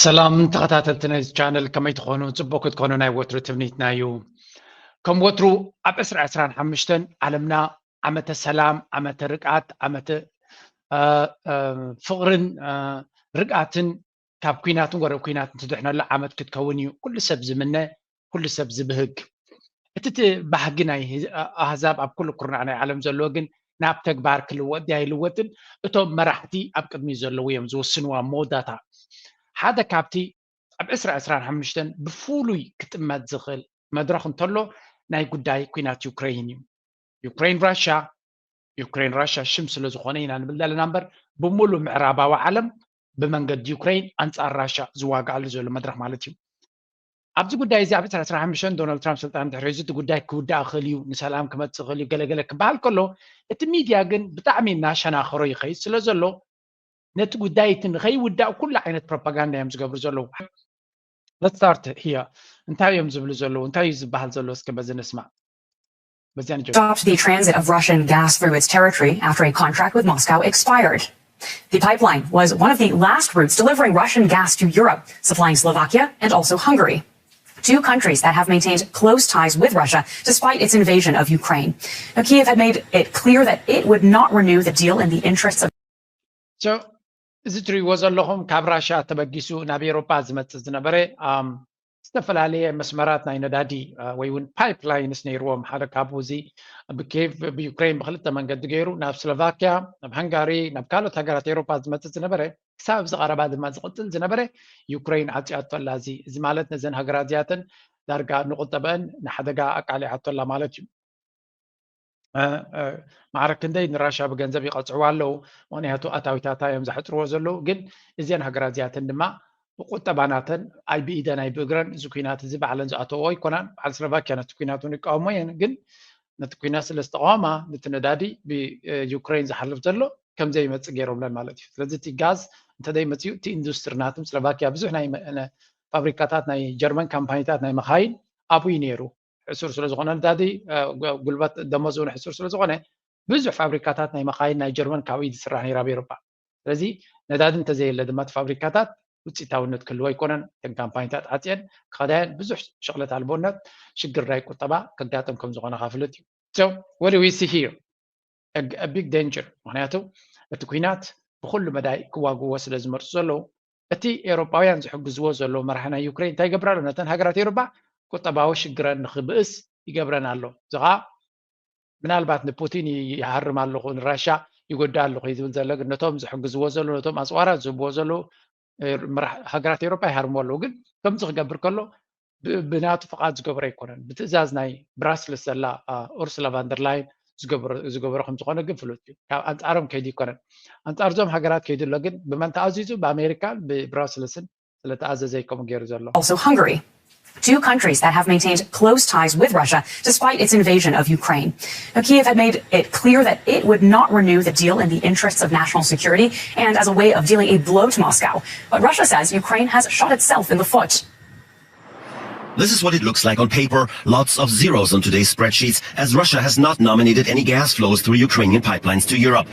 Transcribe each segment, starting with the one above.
ሰላም ተኸታተልቲ ናይዚ ቻነል፣ ከመይ ትኾኑ? ጽቡቅ ክትኮኑ ናይ ወትሩ ትምኒትና እዩ። ከም ወትሩ ኣብ ዕስራ ዕስራን ሓሙሽተን ዓለምና ዓመተ ሰላም፣ ዓመተ ርግኣት፣ ዓመተ ፍቕርን ርግኣትን፣ ካብ ኲናትን ወረ ኲናትን ትድሕነሉ ዓመት ክትከውን እዩ ኩሉ ሰብ ዝምነ፣ ኩሉ ሰብ ዝብህግ። እቲ እቲ ባህጊ ናይ ኣህዛብ ኣብ ኩሉ ኩርናዕ ናይ ዓለም ዘለዎ ግን ናብ ተግባር ክልወጥ ድያ ይልወጥን እቶም መራሕቲ ኣብ ቅድሚ ዘለዉ እዮም ዝወስንዋ መወዳታ። ሓደ ካብቲ ኣብ ዕስራ ዕስራን ሓሙሽተን ብፍሉይ ክጥመት ዝኽእል መድረኽ እንተሎ ናይ ጉዳይ ኲናት ዩክሬይን እዩ። ዩክሬይን ራሻ፣ ዩክሬይን ራሻ ሽም ስለ ዝኾነ ኢና ንብል ዘለና እምበር ብምሉእ ምዕራባዊ ዓለም ብመንገዲ ዩክሬይን ኣንጻር ራሻ ዝዋግኣሉ ዘሎ መድረኽ ማለት እዩ። ኣብዚ ጉዳይ እዚ ኣብ ዕስራ ዕስራን ሓሙሽተን ዶናልድ ትራምፕ ስልጣን እንድሕር ሒዙ እቲ ጉዳይ ክውዳእ ክእል እዩ፣ ንሰላም ክመጽእ ክእል እዩ ገለገለ ክበሃል ከሎ እቲ ሚድያ ግን ብጣዕሚ እናሸናኸሮ ይኸይድ ስለ ዘሎ ነቲ ጉዳይ እቲ ንኸይውዳእ ኩሉ ዓይነት ፕሮፓጋንዳ እዮም ዝገብሩ ዘለዉ። Let's start here. እንታይ እዮም ዝብሉ ዘለዉ? እንታይ እዩ ዝበሃል ዘሎ? እስከ በዚ ንስማዕ። በዚያ ንጀምር። stopped the transit of Russian gas through its territory after a contract with Moscow expired. The pipeline was one of the last routes delivering Russian gas to Europe, supplying Slovakia and also Hungary, two countries that have maintained close ties with Russia despite its invasion of Ukraine. Now, Kyiv had made it clear that it would not renew the deal in the interests of So እዚ ትሪእዎ ዘለኹም ካብ ራሻ ተበጊሱ ናብ ኤሮጳ ዝመጽእ ዝነበረ ዝተፈላለየ መስመራት ናይ ነዳዲ ወይ እውን ፓይፕላይንስ ነይርዎም። ሓደ ካብኡ እዚ ብኬቭ ብዩክሬን ብክልተ መንገዲ ገይሩ ናብ ስሎቫኪያ፣ ናብ ሃንጋሪ፣ ናብ ካልኦት ሃገራት ኤሮጳ ዝመጽእ ዝነበረ ክሳብ ኣብዚ ቀረባ ድማ ዝቕጽል ዝነበረ ዩክሬን ዓጽያቶ ኣላ። እዚ እዚ ማለት ነዘን ሃገራት እዚኣተን ዳርጋ ንቁጠበአን ንሓደጋ ኣቃሊዓቶ ኣላ ማለት እዩ። ማዕረ ክንደይ ንራሻ ብገንዘብ ይቐጽዕዋ ኣለዉ፣ ምክንያቱ ኣታዊታታ እዮም ዘሕጽርዎ ዘለዉ። ግን እዚአን ሃገራት እዚኣተን ድማ ብቁጠባ ናተን ኣይ ብኢደን ኣይ ብእግረን እዚ ኲናት እዚ ባዕለን ዝኣተዎ ኣይኮናን። በዓል ስሎቫኪያ ነቲ ኲናት እውን ይቃወሞ እየን፣ ግን ነቲ ኲናት ስለ ዝተቃወማ ነቲ ነዳዲ ብዩክሬን ዝሓልፍ ዘሎ ከም ዘይመጽእ ገይሮምለን ማለት እዩ። ስለዚ እቲ ጋዝ እንተዘይመጽኡ እቲ ኢንዱስትሪ ናትም ስሎቫኪያ ብዙሕ ናይ ፋብሪካታት ናይ ጀርመን ካምፓኒታት ናይ መኻይን ኣብኡ እዩ ነይሩ። ሕሱር ስለ ዝኾነ ነዳዲ ጉልበት ደሞዝ እውን ሕሱር ስለ ዝኾነ ብዙሕ ፋብሪካታት ናይ መኻይን ናይ ጀርመን ካብኡ እዩ ዝስራሕ ነይሩ ኣብ ኤሮፓ። ስለዚ ነዳዲ እንተዘየለ ድማ እቲ ፋብሪካታት ውፅኢታውነት ክህልዎ ኣይኮነን። እተን ካምፓኒታት ዓፅየን ክኸዳየን ብዙሕ ሸቕለት ኣልቦነት ሽግር ናይ ቁጠባ ከጋጥም ከም ዝኾነ ካፍልጥ እዩ። So what do we see here? A big danger። ምክንያቱ እቲ ኲናት ብኩሉ መዳይ ክዋግዎ ስለ ዝመርፁ ዘለዉ እቲ ኤውሮጳውያን ዝሕግዝዎ ዘለዉ መራሒ ናይ ዩክሬን እንታይ ይገብር ኣሎ? ነተን ሃገራት ኤውሮጳ ቁጠባዊ ሽግረን ንኽብእስ ይገብረን ኣሎ። እዚ ኸዓ ምናልባት ንፑቲን ይሃርም ኣለኹ ንራሻ ይጎዳ ኣለኹ እዩ ዝብል ዘሎ። ግን ነቶም ዝሕግዝዎ ዘለዉ ነቶም ኣፅዋራት ዝህብዎ ዘለዉ ሃገራት ኤውሮጳ ይሃርምዎ ኣለዉ። ግን ከምዚ ክገብር ከሎ ብናቱ ፍቓድ ዝገብሮ ኣይኮነን። ብትእዛዝ ናይ ብራስልስ ዘላ ኡርስላ ቫንደርላይን ዝገብሮ ከም ዝኾነ ግን ፍሉጥ እዩ። ካብ ኣንጻሮም ከይዱ ኣይኮነን። ኣንጻር እዞም ሃገራት ከይዱ ኣሎ። ግን ብመን ተኣዚዙ? ብኣሜሪካን ብብራስልስን ስለተኣዘዘ እዩ ከምኡ ገይሩ ዘሎ። Also Hungary, two countries that have maintained close ties with Russia despite its invasion of Ukraine. Now, Kyiv had made it clear that it would not renew the deal in the interests of national security and as a way of dealing a blow to Moscow. But Russia says Ukraine has shot itself in the foot. This is what it looks like on paper, lots of zeros on today's spreadsheets, as Russia has not nominated any gas flows through Ukrainian pipelines to Europe.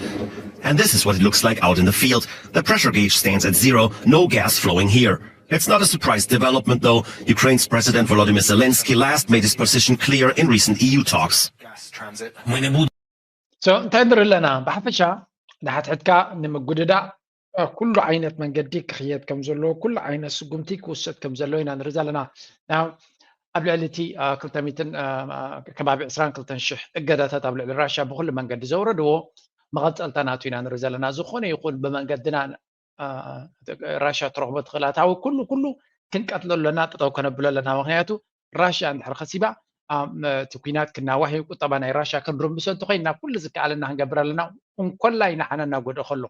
And this is what it looks like out in the field. The pressure gauge stands at zero, no gas flowing here. It's not a surprise development, though. Ukraine's President Volodymyr Zelensky last made his position clear in recent E U talks. So እንታይ ንርኢ ኣለና? ብሓፈሻ ንሓትሕትካ ንምጉድዳእ ኩሉ ዓይነት መንገዲ ክኽየድ ከም ዘለዎ፣ ኩሉ ዓይነት ስጉምቲ ክውሰድ ከም ዘለዎ ኢና ንርኢ ዘለና። ኣብ ልዕሊ እቲ ክልተ ሚእትን ከባቢ ዕስራን ክልተን ሽሕ እገዳታት ኣብ ልዕሊ ራሽያ ብኩሉ መንገዲ ዘውረድዎ መቐፀልታ ናቱ ኢና ንርኢ ዘለና። ዝኾነ ይኹን ብመንገድና ራሽያ ትረኽቦ ትኽእል ኣታዊ ኩሉ ኩሉ ክንቀትሎ ኣለና፣ ጠጠው ከነብሎ ኣለና። ምክንያቱ ራሽያ እንድሕር ከሲባ እቲ ኲናት ክናዋሕ እዩ። ቁጠባ ናይ ራሽያ ክንርምሶ እንተኮይንና ኩሉ ዝከኣለና ክንገብር ኣለና። እንኮላይ ንዓና እናጎድኦ ከሎ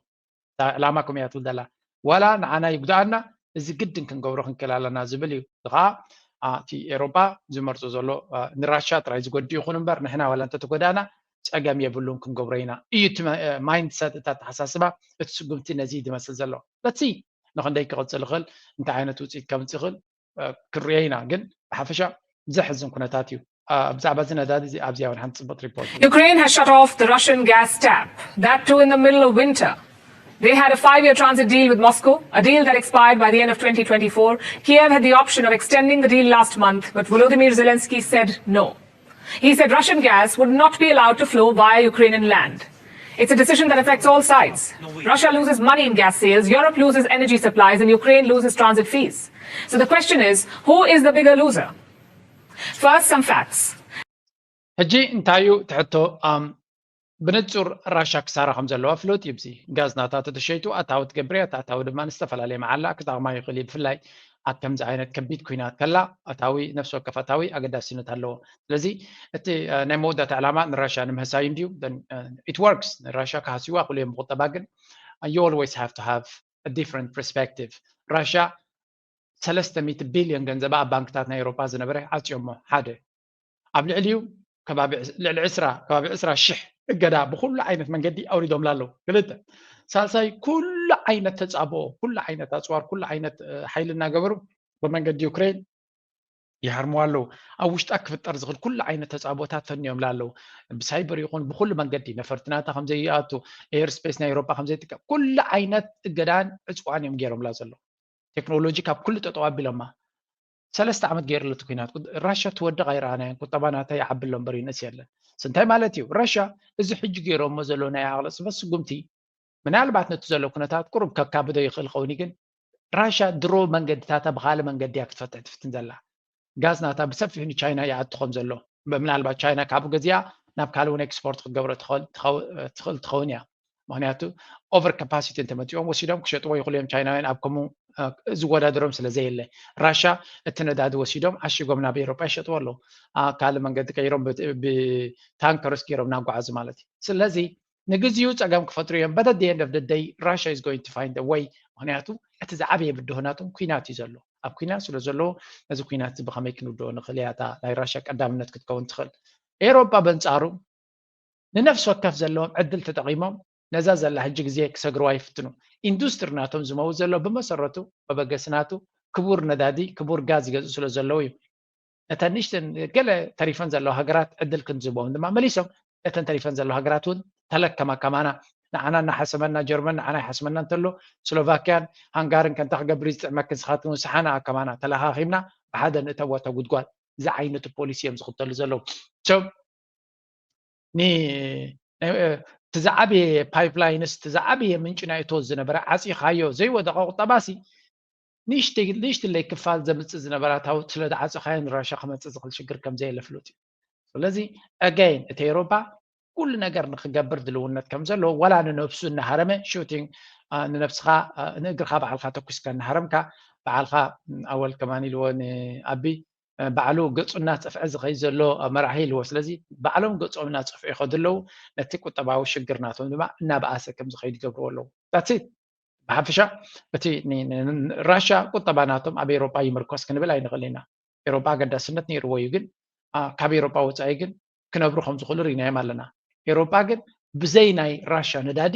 እታ ዕላማ ከምኡ እያ ትብል ዘላ። ዋላ ንዓና ይጉድኣና እዚ ግድን ክንገብሮ ክንክእል ኣለና ዝብል እዩ። እዚ ከዓ እቲ ኤሮፓ ዝመርፆ ዘሎ ንራሽያ ጥራይ ዝጎድእ ይኹን እምበር ንሕና ዋላ እንተተጎዳእና ፀገም የብሉን ክንገብሮ ኢና እዩ እቲ ማይንድሰት እቲ ኣተሓሳስባ እቲ ስጉምቲ ነዚ እዩ ዝመስል ዘሎ። Let's see ንኽንደይ ክቕፅል ይኽእል እንታይ ዓይነት ውፅኢት ከምፅእ ይኽእል ክንሪኦ ኢና። ግን ብሓፈሻ ዘሕዝን ኩነታት እዩ። ብዛዕባ እዚ ነዳዲ እዚ ኣብዚኣ እውን ሓንቲ ፅብቕቲ ሪፖርት Ukraine has shut off the Russian gas tap, that too in the middle of winter. They had a five-year transit deal with Moscow, a deal that expired by the end of twenty twenty-four. Kiev had the option of extending the deal last month, but Volodymyr Zelensky said no. He said Russian gas would not be allowed to flow via Ukrainian land. It's a decision that affects all sides. Russia loses money in gas sales, Europe loses energy supplies, and Ukraine loses transit fees. So the question is, who is the bigger loser? First, some facts. ሕጂ እንታይ እዩ ትሕቶ? ብንጹር ራሻ ክሳራ ከም ዘለዋ ፍሉጥ እዩ። እዚ ጋዝ ናታ ተተሸይጡ ኣታዊ ትገብር እያ። እቲ ኣታዊ ድማ ንዝተፈላለየ መዓላ ክጠቕማ ይኽእል እዩ። ብፍላይ ኣብ ከምዚ ዓይነት ከቢድ ኩናት ከላ ኣታዊ፣ ነፍሲ ወከፍ ኣታዊ ኣገዳሲነት ኣለዎ። ስለዚ እቲ ናይ መወዳእታ ዕላማ ንራሻ ንምህሳይ እንድዩ። It works። ንራሻ ክሃስይዋ ክእሉ እዮም ብቁጠባ፣ ግን you always have to have a different perspective። ራሻ ሰለስተ ሚእቲ ቢልዮን ገንዘባ ኣብ ባንክታት ናይ ኤውሮጳ ዝነበረ ዓጽዮሞ። ሓደ ኣብ ልዕሊኡ ከባቢ ልዕሊ ዕስራ ከባቢ ዕስራ ሽሕ እገዳ ብኩሉ ዓይነት መንገዲ ኣውሪዶምላ ኣለዉ። ክልተ ሳልሳይ ኩሉ ዓይነት ተጻብኦ፣ ኩሉ ዓይነት ኣጽዋር፣ ኩሉ ዓይነት ሓይሊ እናገበሩ ብመንገዲ ዩክሬን ይሃርምዋ ኣለዉ። ኣብ ውሽጣ ክፍጠር ዝኽእል ኩሉ ዓይነት ተጻብኦታት ፈንዮምላ ኣለዉ። ብሳይበር ይኹን ብኩሉ መንገዲ ነፈርቲ ናታ ከምዘይኣቱ፣ ኤር ስፔስ ናይ ኤውሮጳ ከምዘይጥቀም ኩሉ ዓይነት እገዳን ዕጽዋን እዮም ገይሮምላ ዘለዉ። ቴክኖሎጂ ካብ ኩሉ ጠጠው ኣቢሎማ። ሰለስተ ዓመት ገይሩ ኣሎ እቲ ኩናት። ራሻ ትወድቕ ኣይረኣናያን። ቁጠባ ናታ ይዓቢ ኣሎ እምበር ይንእስ የለን። እንታይ ማለት እዩ? ራሻ እዚ ሕጂ ገይሮሞ ዘሎ ናይ ዓቕሊ ጽበት ስጉምቲ ምናልባት ነቲ ዘሎ ኩነታት ቁሩብ ከካብዶ ይኽእል ኸውን፣ ግን ራሻ ድሮ መንገድታታ ብኻልእ መንገዲ እያ ክትፈትሕ ትፍትን ዘላ። ጋዝ ናታ ብሰፊሑ ንቻይና ይኣቱ ከም ዘሎ፣ ምናልባት ቻይና ካብኡ ገዚኣ ናብ ካልእ እውን ኤክስፖርት ክትገብሮ ትኽእል ትኸውን እያ። ምክንያቱ ኦቨር ካፓሲቲ እንተመፂኦም ወሲዶም ክሸጥዎ ይኽእሉ እዮም ቻይናውያን፣ ኣብ ከምኡ ዝወዳደሮም ስለ ዘየለ። ራሻ እቲ ነዳዲ ወሲዶም ዓሺጎም ናብ ኤሮጳ ይሸጥዎ ኣለዉ። ካልእ መንገዲ ቀይሮም ብታንከርስ ገይሮም እናጓዓዙ ማለት እዩ። ስለዚ ንግዚኡ ፀገም ክፈጥሩ እዮም። But at the end of the day Russia is going to find a way። ምክንያቱ እቲ ዝዓበየ ብድሆ ናቶም ኩናት እዩ ዘሎ። ኣብ ኩናት ስለ ዘለዎ ነዚ ኩናት እዚ ብኸመይ ክንውድኦ ንኽእል እያ እታ ናይ ራሻ ቀዳምነት ክትከውን ትኽእል። ኤሮጳ በንጻሩ ንነፍሲ ወከፍ ዘለዎም ዕድል ተጠቒሞም ነዛ ዘላ ሕጂ ግዜ ክሰግርዋ ይፍትኑ። ኢንዱስትሪ ናቶም ዝመውት ዘሎ ብመሰረቱ መበገሲ ናቱ ክቡር ነዳዲ፣ ክቡር ጋዝ ይገዝኡ ስለ ዘለዉ እዩ። ነተን ንእሽተን ገለ ተሪፈን ዘለዋ ሃገራት ዕድል ክንዝቦም ድማ መሊሶም ነተን ተሪፈን ዘለዋ ሃገራት እውን ተለከማ ከማና። ንዓና እናሓሰመና፣ ጀርመን ንዓና ይሓስመና እንተሎ፣ ስሎቫኪያን ሃንጋርን ከንታ ክገብር ዝጥዕመክን ስኻትክን እውን ሰሓና ከማና ተለኻኺምና ብሓደ ንእተዎ እታ ጉድጓድ። እዚ ዓይነቱ ፖሊሲ እዮም ዝኽተሉ ዘለዉ። So እቲ ዝዓበየ ፓይፕላይንስ፣ እቲ ዝዓበየ ምንጪ ናይ እቶት ዝነበረ ዓፂኻዮ ዘይወደቐ ቁጠባሲ ንእሽተለይ ክፋል ዘምፅእ ዝነበረ ኣታዊ ስለ ዝዓፀኻዮ ንራሻ ክመፅእ ዝኽእል ሽግር ከም ዘየለ ፍሉጥ እዩ። ስለዚ again እቲ ኤውሮፓ ኩሉ ነገር ንክገብር ድልውነት ከም ዘለዎ፣ ዋላ ንነብሱ እናሃረመ ሹቲንግ ንነብስኻ ንእግርኻ ባዕልካ ተኩስካ እናሃረምካ ባዕልካ ኣወል ከማን ኢልዎ ንኣቢ ባዕሉ ገፁ እናፀፍዐ ዝኸይድ ዘሎ መራሒ ኢልዎ። ስለዚ ባዕሎም ገፆም እናፀፍዑ ይኸዱ ኣለዉ። ነቲ ቁጠባዊ ሽግር ናቶም ድማ እናበኣሰ ከም ዝኸይድ ይገብርዎ ኣለዉ። That's it። ብሓፈሻ እቲ ራሻ ቁጠባ ናቶም ኣብ ኤውሮጳ ይምርኮስ ክንብል ኣይንኽእል ኢና። ኤውሮጳ ኣገዳስነት ነይርዎ እዩ፣ ግን ካብ ኤውሮጳ ወፃኢ ግን ክነብሩ ከም ዝኽእሉ ርኢናዮም ኣለና። ኤውሮጳ ግን ብዘይ ናይ ራሻ ነዳዲ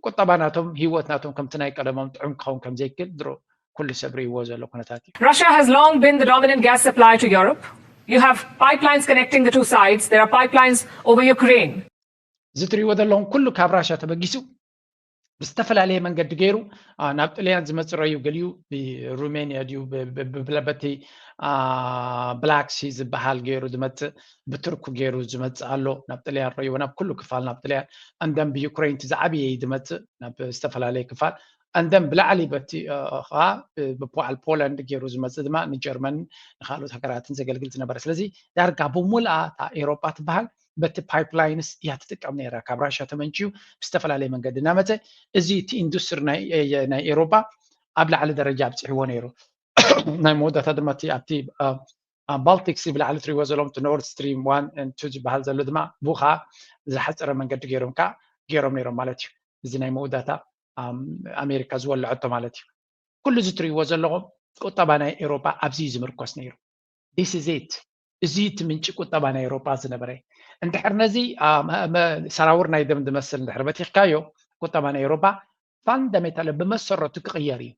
ቁጠባ ናቶም፣ ህይወት ናቶም ከምቲ ናይ ቀደሞም ጥዑም ክኸውን ከም ዘይክእል ድሮ ኩሉ ሰብ ርእይዎ ዘሎ ኩነታት እዩ። Russia has long been the dominant gas supplier to Europe. You have pipelines connecting the two sides. There are pipelines over Ukraine. እዚ ትሪእዎ ዘለኹም ኩሉ ካብ ራሻ ተበጊሱ ብዝተፈላለየ መንገዲ ገይሩ ናብ ጥልያን ዝመፅእ ረዩ፣ ገሊኡ ብሩሜንያ ድዩ በቲ ብላክ ሲ ዝበሃል ገይሩ ዝመፅእ፣ ብቱርኩ ገይሩ ዝመፅእ ኣሎ ናብ ጥልያን ረዩ፣ ናብ ኩሉ ክፋል ናብ ጥልያን። And then ብዩክሬን እቲ ዝዓብየ እዩ ዝመፅእ ናብ ዝተፈላለየ ክፋል። And then ብላዕሊ በቲ ከዓ ብበዓል ፖላንድ ገይሩ ዝመፅእ ድማ ንጀርመን ንካልኦት ሃገራትን ዘገልግል ዝነበረ። ስለዚ ዳርጋ ብሙልኣ እታ ኤውሮጳ ትበሃል በቲ ፓይፕላይንስ እያ ትጥቀም ነይራ። ካብ ራሻ ተመንጭዩ ብዝተፈላለየ መንገዲ እናመፀ እዚ እቲ ኢንዱስትሪ ናይ ኤውሮጳ ኣብ ላዕሊ ደረጃ ኣብፅሕዎ ነይሩ። ናይ መወዳእታ ድማ ኣብቲ ባልቲክ ሲ ብላዕሊ ትሪእዎ ዘለዎም እቲ ኖርድ ስትሪም ዋን ቱ ዝበሃል ዘሎ ድማ ብኡ ከዓ ዝሓፀረ መንገዲ ገይሮም ከዓ ገይሮም ነይሮም ማለት እዩ። እዚ ናይ መወዳእታ ኣሜሪካ ዝወለዐቶ ማለት እዩ። ኩሉ እዚ ትሪእዎ ዘለኹም ቁጠባ ናይ ኤውሮጳ ኣብዚ እዩ ዝምርኮስ ነይሩ። This is it። እዚ እቲ ምንጪ ቁጠባ ናይ ኤውሮጳ ዝነበረ። እንድሕር ነዚ ሰራውር ናይ ደም ዝመስል እንድሕር በቲኽካዮ ቁጠባ ናይ ኤውሮጳ ፋንዳሜንታል ብመሰረቱ ክቕየር እዩ።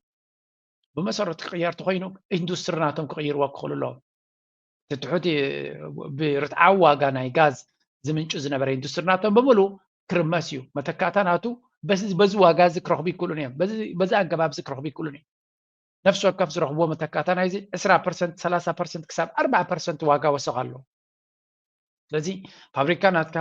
ብመሰረቱ ክቕየር ተኮይኑ ኢንዱስትሪ ናቶም ክቕይርዎ ክኽእሉ ኣለዎም። እቲ ትሑት ብርትዓዊ ዋጋ ናይ ጋዝ ዝምንጩ ዝነበረ ኢንዱስትሪ ናቶም ብምሉ ክርመስ እዩ። መተካእታ ናቱ በዚ ዋጋ እዚ ክረኽቡ ይክእሉን እዮም። በዚ ኣገባብ እዚ ክረኽቡ ይክእሉን እዮም። ነፍሲ ወከፍ ዝረኽብዎ መተካእታ ናይዚ ዕስራ ፐርሰንት፣ ሰላሳ ፐርሰንት ክሳብ ኣርባዓ ፐርሰንት ዋጋ ወሰኽ ኣለዎ። ስለዚ ፋብሪካ ናትካ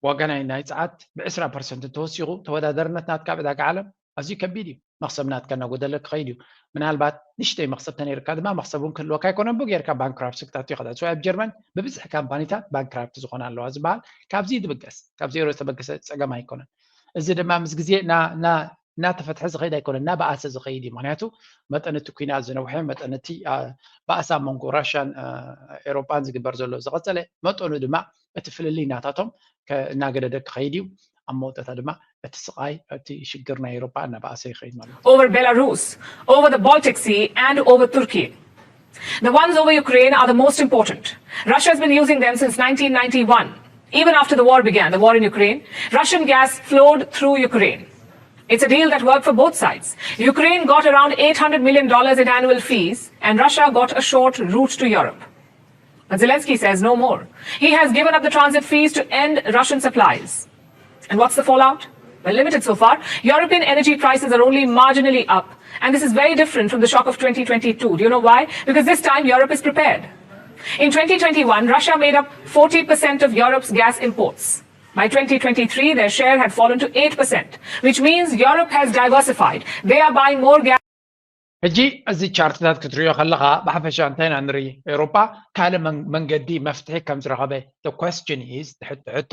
ዋጋ ናይ ናይ ጸዓት ብዕስራ ፐርሰንት እንተወሲኹ፣ ተወዳደርነት ናትካ ኣብ ዕዳጋ ዓለም ኣዝዩ ከቢድ እዩ። መኽሰብ ናትካ እናጎደለ ክኸይድ እዩ። ምናልባት ንሽተይ መኽሰብ ተነይርካ ድማ መኽሰብ እውን ክህልወካ ኣይኮነን። ብኡ ጌርካ ባንክራፕሲ ክትኣቱ ኢኻ። So ኣብ ጀርመን ብብዝሒ ካምፓኒታት ባንክራፕት ዝኾና ኣለዋ ዝበሃል ካብዚ ትብገስ፣ ካብ ዜሮ ዝተበገሰ ጸገም ኣይኮነን። እዚ ድማ ምስ ግዜ እናተፈትሐ ዝኸይድ ኣይኮነን፣ እናበኣሰ ዝኸይድ እዩ። ምክንያቱ መጠን እቲ ኲናት ዝነውሐ፣ መጠን እቲ ባእሳ መንጎ ራሽያን ኤሮጳን ዝግበር ዘሎ ዝቐጸለ፣ መጠኑ ድማ እቲ ፍልልይ ናታቶም እናገደደ ክኸይድ እዩ። ኣብ መወዳእታ ድማ እቲ ስቓይ፣ እቲ ሽግር ናይ ኤሮጳ እናበኣሰ ይኸይድ ማለት እዩ። Over Belarus, over the Baltic Sea, and over Turkey. The ones over Ukraine are the most important. Russia has been using them since nineteen ninety-one. Even after the war began, the war in Ukraine, Russian gas flowed through Ukraine. It's a deal that worked for both sides. Ukraine got around eight hundred million dollars in annual fees, and Russia got a short route to Europe. But Zelensky says no more. He has given up the transit fees to end Russian supplies. And what's the fallout? Well, limited so far. European energy prices are only marginally up, and this is very different from the shock of twenty twenty-two. Do you know why? Because this time Europe is prepared. In twenty twenty-one, Russia made up forty percent of Europe's gas imports. By twenty twenty-three, their share had fallen to eight percent, which means Europe has diversified. They are buying more gas. ሕጂ እዚ ቻርትታት ክትሪኦ ከለኻ ብሓፈሻ እንታይ ኢና ንርኢ? ኤውሮጳ ካልእ መንገዲ መፍትሒ ከም ዝረኸበ። The question is፣ ሕቶ፣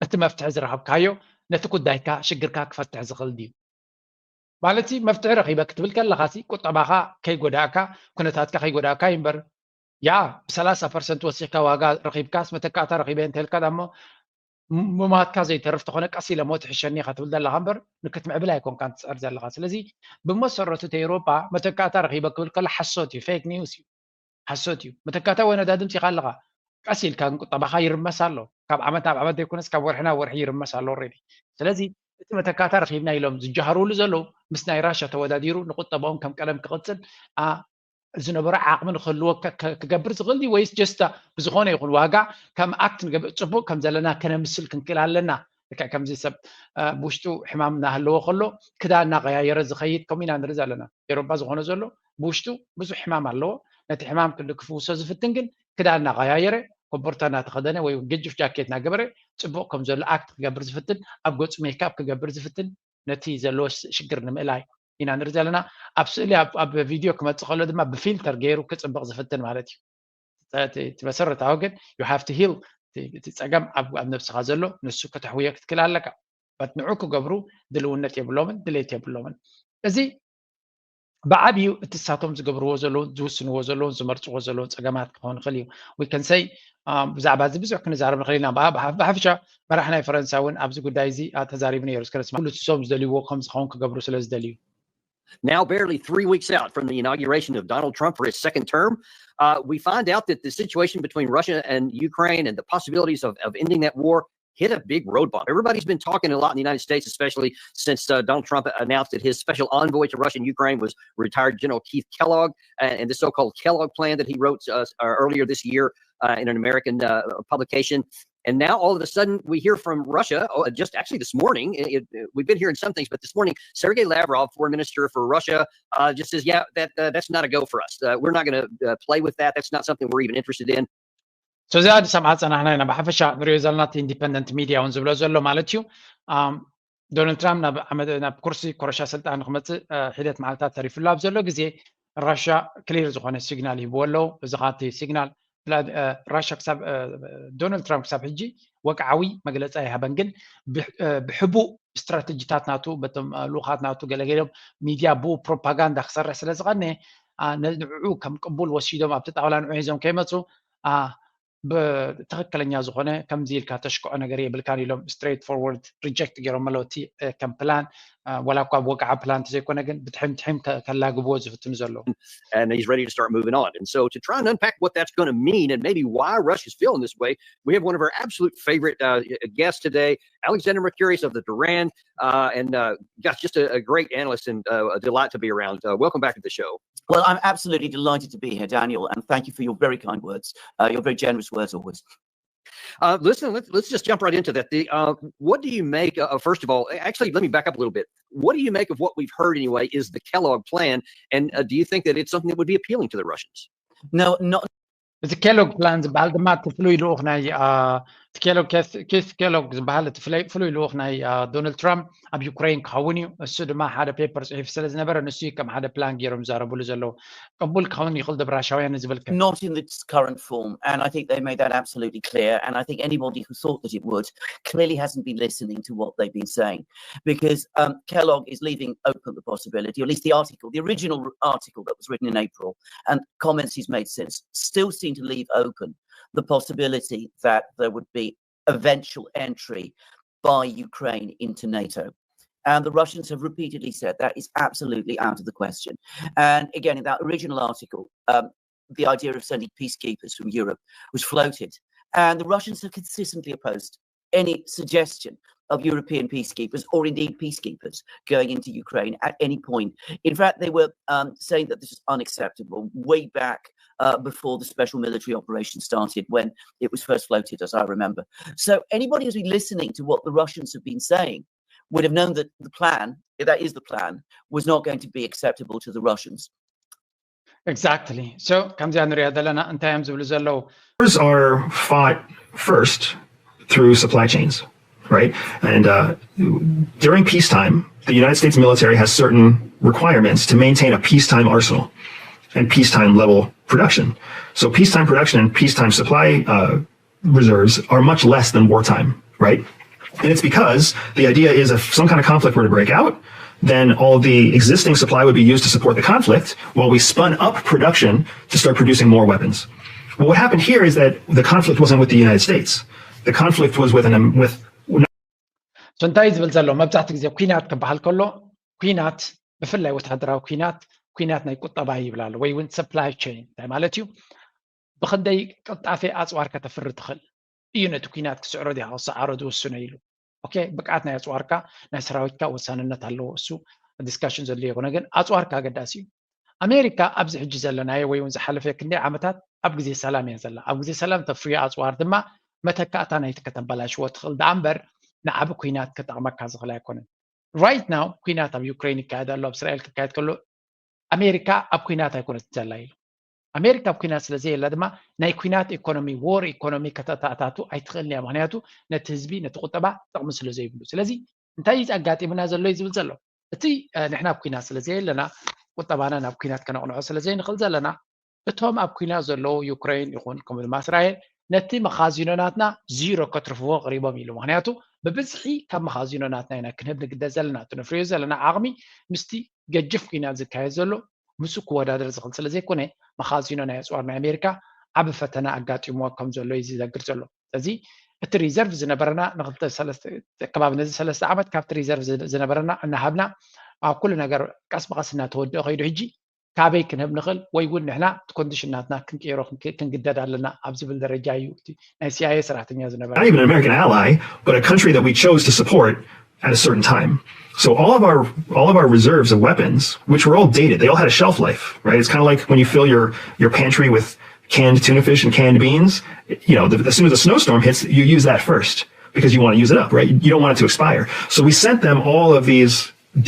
እቲ መፍትሒ ዝረኸብካዮ ነቲ ጉዳይካ፣ ሽግርካ ክፈትሕ ዝኽእል ድዩ? ማለት መፍትሒ ረኺበ ክትብል ከለኻ ቁጠባኻ ከይጎዳእካ፣ ኩነታትካ ከይጎዳእካ እዩ እምበር፣ ያ ብ ሰላሳ ፐርሰንት ወሲኽካ ዋጋ ረኺብካስ መተካእታ ረኺበ እንተልካ ዳሞ ምማትካ ዘይተርፍ ተኾነ ቀስ ኢለ ሞት ይሕሸኒ ኢኻ ትብል ዘለኻ እምበር ንክትምዕብል ኣይኮንካን ትፅዕር ዘለኻ። ስለዚ ብመሰረቱ እቲ ኤውሮጳ መተካእታ ረኺበ ክብል ከሎ ሓሶት እዩ፣ ፌክ ኒውስ እዩ፣ ሓሶት እዩ። መተካእታ ወይ ነዳዲ ምፂኻ ኣለኻ፣ ቀስ ኢልካ ግን ቁጠባኻ ይርመስ ኣሎ። ካብ ዓመት ናብ ዓመት ዘይኮነስ ካብ ወርሒ ናብ ወርሒ ይርመስ ኣሎ ኦልሬዲ። ስለዚ እቲ መተካእታ ረኺብና ኢሎም ዝጃሃሩሉ ዘለዉ ምስ ናይ ራሻ ተወዳዲሩ ንቁጠባኦም ከም ቀደም ክቕፅል ዝነበሮ ዓቕሚ ንክህልዎ ክገብር ዝኽእል ድዩ? ወይስ ጀስታ ብዝኾነ ይኹን ዋጋ ከም ኣክት ንገብር፣ ፅቡቕ ከም ዘለና ከነምስል ክንክእል ኣለና? ልክዕ ከምዚ ሰብ ብውሽጡ ሕማም እናሃለዎ ከሎ ክዳን እናቐያየረ ዝኸይድ ከምኡ ኢና ንርኢ ዘለና። ኤሮፓ ዝኾነ ዘሎ ብውሽጡ ብዙሕ ሕማም ኣለዎ። ነቲ ሕማም ክንዲ ክፍውሶ ዝፍትን ግን ክዳን እናቐያየረ ኮቦርታ እናተኸደነ ወይ ገጅፍ ጃኬት እናገበረ ፅቡቕ ከም ዘሎ ኣክት ክገብር ዝፍትን፣ ኣብ ገፁ ሜካፕ ክገብር ዝፍትን፣ ነቲ ዘለዎ ሽግር ንምእላይ ኢና ንርኢ ዘለና። ኣብ ስእሊ ኣብ ቪድዮ ክመፅእ ከሎ ድማ ብፊልተር ገይሩ ክፅብቕ ዝፍትን ማለት እዩ። እቲ መሰረታዊ ግን you have to heal፣ እቲ ፀገም ኣብ ነብስኻ ዘሎ ንሱ ከተሕውዮ ክትክእል ኣለካ። በት ንዑ ክገብሩ ድልውነት የብሎምን፣ ድሌት የብሎምን። እዚ ብዓብዩ እቲ ንሳቶም ዝገብርዎ ዘለውን ዝውስንዎ ዘለውን ዝመርፅዎ ዘለውን ፀገማት ክኸውን ይኽእል እዩ። We can say ብዛዕባ እዚ ብዙሕ ክንዛረብ ንኽእል ኢና። ብሓፈሻ መራሕ ናይ ፈረንሳ እውን ኣብዚ ጉዳይ እዚ ተዛሪቡ ነይሩ። እስከ ንስማ። ኩሉ ንሶም ዝደልይዎ ከም ዝኸውን ክገብሩ ስለ ዝደልዩ። Now, barely three weeks out from the inauguration of Donald Trump for his second term, uh, we find out that the situation between Russia and Ukraine and the possibilities of, of ending that war hit a big road bump. Everybody's been talking a lot in the United States, especially since uh, Donald Trump announced that his special envoy to Russia and Ukraine was retired General Keith Kellogg, and, and the so-called Kellogg plan that he wrote uh, earlier this year uh, in an American uh, publication. And now all of a sudden we hear from Russia, oh, just actually this morning, it, it, we've been hearing some things, but this morning, Sergei Lavrov, foreign minister for Russia, uh, just says, yeah, that, uh, that's not a go for us. Uh, we're not going to uh, play with that. That's not something we're even interested in. So እዚኣ ዝሰምዓ ፀናሕና ኢና። ብሓፈሻ ንሪኦ ዘለና እቲ ኢንዲፐንደንት ሚድያ እውን ዝብሎ ዘሎ ማለት እዩ። ዶናልድ ትራምፕ ናብ ዓመት ናብ ኩርሲ ኮረሻ ስልጣን ንክመፅእ ሒደት መዓልታት ተሪፍሉ ኣብ ዘሎ ግዜ ራሻ ክሊር ዝኾነ ሲግናል ሂብዎ ኣለዉ። እዚ ከዓ እቲ ሲግናል ራሻ ክሳብ ዶናልድ ትራምፕ ክሳብ ሕጂ ወግዓዊ መግለፂ ኣይሃበን፣ ግን ብሕቡእ ስትራተጂታት ናቱ በቶም ልኡኻት ናቱ ገለገሎም ሚድያ ብኡ ፕሮፓጋንዳ ክሰርሕ ስለ ዝቐነ ንዕኡ ከም ቅቡል ወሲዶም ኣብቲ ጣውላ ንዑ ሒዞም ከይመፁ ብትኽክለኛ ዝኾነ ከምዚ ኢልካ ተሽክዖ ነገር የብልካን ኢሎም ስትሬት ፎርወርድ ሪጀክት ገይሮም ኣለዉ። እቲ ከም ፕላን ዋላ እኳ ብወግዓ ፕላን ተዘይኮነ ግን ብትሕም ትሕም ከላግብዎ ዝፍትኑ ዘለዉ። And he's ready to start moving on. And so to try and unpack what that's going to mean and maybe why Russia's feeling this way, we have one of our absolute favorite uh, guests today, Alexander Mercurius of the Duran. Uh, and uh, gosh, just a, a, great analyst and uh, a delight to be around. Uh, welcome back to the show. Well, I'm absolutely delighted to be here, Daniel, and thank you for your very kind words, uh, your very generous words always. Uh, listen, let's, let's just jump right into that. The, uh, what do you make of, first of all, actually, let me back up a little bit. What do you make of what we've heard anyway is the Kellogg plan? And uh, do you think that it's something that would be appealing to the Russians? No, not እቲ ኬሎግ ፕላን ዝበሃል ድማ እቲ ፍሉይ ልኡኽ ናይ እቲ ኬሎግ ኬስ ኬሎግ ዝበሃል እቲ ፍሉይ ልኡኽ ናይ ዶናልድ ትራምፕ ኣብ ዩክሬን ክኸውን እዩ። እሱ ድማ ሓደ ፔፐር ፅሒፉ ስለ ዝነበረ ንሱ እዩ ከም ሓደ ፕላን ገይሮም ዝዛረብሉ ዘለዉ። ቅቡል ክኸውን ይኽእል ዶ ብራሻውያን ዝብል ከ? Not in its current form, and I think they made that absolutely clear. And I think anybody who thought that it would clearly hasn't been listening to what they've been saying, because um, Kellogg is leaving open the possibility, or at least the article, the original article that was written in April, and comments he's made since, still seem to leave open the possibility that there would be eventual entry by Ukraine into NATO. And the Russians have repeatedly said that is absolutely out of the question. And again, in that original article, um, the idea of sending peacekeepers from Europe was floated. And the Russians have consistently opposed any suggestion of European peacekeepers, or indeed peacekeepers, going into Ukraine at any point. In fact, they were um, saying that this was unacceptable way back uh, before the special military operation started, when it was first floated, as I remember. So anybody who's been listening to what the Russians have been saying would have known that the plan, if that is the plan, was not going to be acceptable to the Russians. Exactly. So ከምዚኣ ንሪኣ ዘለና እንታይ እዮም ዝብሉ ዘለዉ? Wars are fought first through supply chains, right? And uh, during peacetime, the United States military has certain requirements to maintain a peacetime arsenal and peacetime level production. So peacetime production and peacetime supply uh, reserves are much less than wartime, right? And it's because the idea is if some kind of conflict were to break out, then all the existing supply would be used to support the conflict while we spun up production to start producing more weapons. But what happened here is that the conflict wasn't with the United States. The conflict was with an with So እንታይ እዩ ዝብል ዘሎ? መብዛሕትኡ ግዜ ኩናት ክበሃል ከሎ ኩናት ብፍላይ ወታደራዊ ኩናት ኩናት ናይ ቁጠባ ይብላሉ ወይ እውን supply chain እንታይ ማለት እዩ? ብክንደይ ቅልጣፌ ኣፅዋር ከተፍሪ ትኽእል እዩ ነቲ ኩናት ክስዕሮ ዲኻ ክሰዓሮ ዝውስኖ ኢሉ። ኦኬ፣ ብቅዓት ናይ ኣፅዋርካ ናይ ሰራዊትካ ወሳንነት ኣለዎ። እሱ ዲስካሽን ዘድልዮ ይኮነ፣ ግን ኣፅዋርካ ኣገዳሲ እዩ። ኣሜሪካ ኣብዚ ሕጂ ዘለናዮ ወይ እውን ዝሓለፈ ክንደይ ዓመታት ኣብ ግዜ ሰላም እያ ዘላ። ኣብ ግዜ ሰላም ተፍርዮ ኣፅዋር ድማ መተካእታ ናይቲ ከተበላሽዎ ትኽእል ደኣ እምበር ንዓቢ ኩናት ክጠቕመካ ዝኽእል ኣይኮነን። Right now ኩናት ኣብ ዩክሬን ይካየድ ኣሎ፣ ኣብ እስራኤል ክካየድ ከሎ ኣሜሪካ ኣብ ኩናት ኣይኮነት ዘላ ኢሉ። ኣሜሪካ ኣብ ኩናት ስለ ዘየላ ድማ ናይ ኩናት ኢኮኖሚ፣ ዎር ኢኮኖሚ ከተተኣታቱ ኣይትኽእልን እያ። ምክንያቱ ነቲ ህዝቢ ነቲ ቁጠባ ጥቕሚ ስለ ዘይብሉ። ስለዚ እንታይ እዩ ኣጋጢሙና ዘሎ እዩ ዝብል ዘሎ። እቲ ንሕና ኣብ ኩናት ስለ ዘየለና ቁጠባና ናብ ኩናት ከነቕንዖ ስለ ዘይንኽእል ዘለና እቶም ኣብ ኩናት ዘለዉ ዩክሬን ይኹን ከምኡ ድማ እስራኤል ነቲ መኻዚኖናትና ዚሮ ከትርፍዎ ቀሪቦም ኢሉ። ምክንያቱ ብብዝሒ ካብ መኻዚኖናትና ኢና ክንህብ ንግደድ ዘለና። እቲ ነፍርዮ ዘለና ዓቕሚ ምስቲ ገጅፍ ኩናት ዝካየድ ዘሎ ምስኡ ክወዳደር ዝኽእል ስለ ዘይኮነ መኻዚኖ ናይ ኣፅዋር ናይ ኣሜሪካ ዓቢ ፈተና ኣጋጢምዎ ከም ዘሎ እዩ ዝነግር ዘሎ። ስለዚ እቲ ሪዘርቭ ዝነበረና ንክልተ ሰለስተ ከባቢ ነዚ ሰለስተ ዓመት ካብቲ ሪዘርቭ ዝነበረና እናሃብና ኣብ ኩሉ ነገር ቀስ ብቐስ እናተወደኦ ከይዱ ሕጂ ካበይ ክንህብ ንኽእል ወይ እውን ንሕና እቲ ኮንዲሽን ናትና ክንቅይሮ ክንግደድ ኣለና ኣብ ዝብል ደረጃ እዩ እቲ ናይ ሲኣይኤ ሰራሕተኛ ዝነበረ። Not even an American ally, but a country that we chose to support at a certain time. So all of our all of our reserves of weapons, which were all dated, they all had a shelf life, right? It's kind of like when you fill your your pantry with canned tuna fish and canned beans. You know, the, as soon as a snowstorm hits, you use that first because you want to use it up, right? You don't want it to expire. So we sent them all of these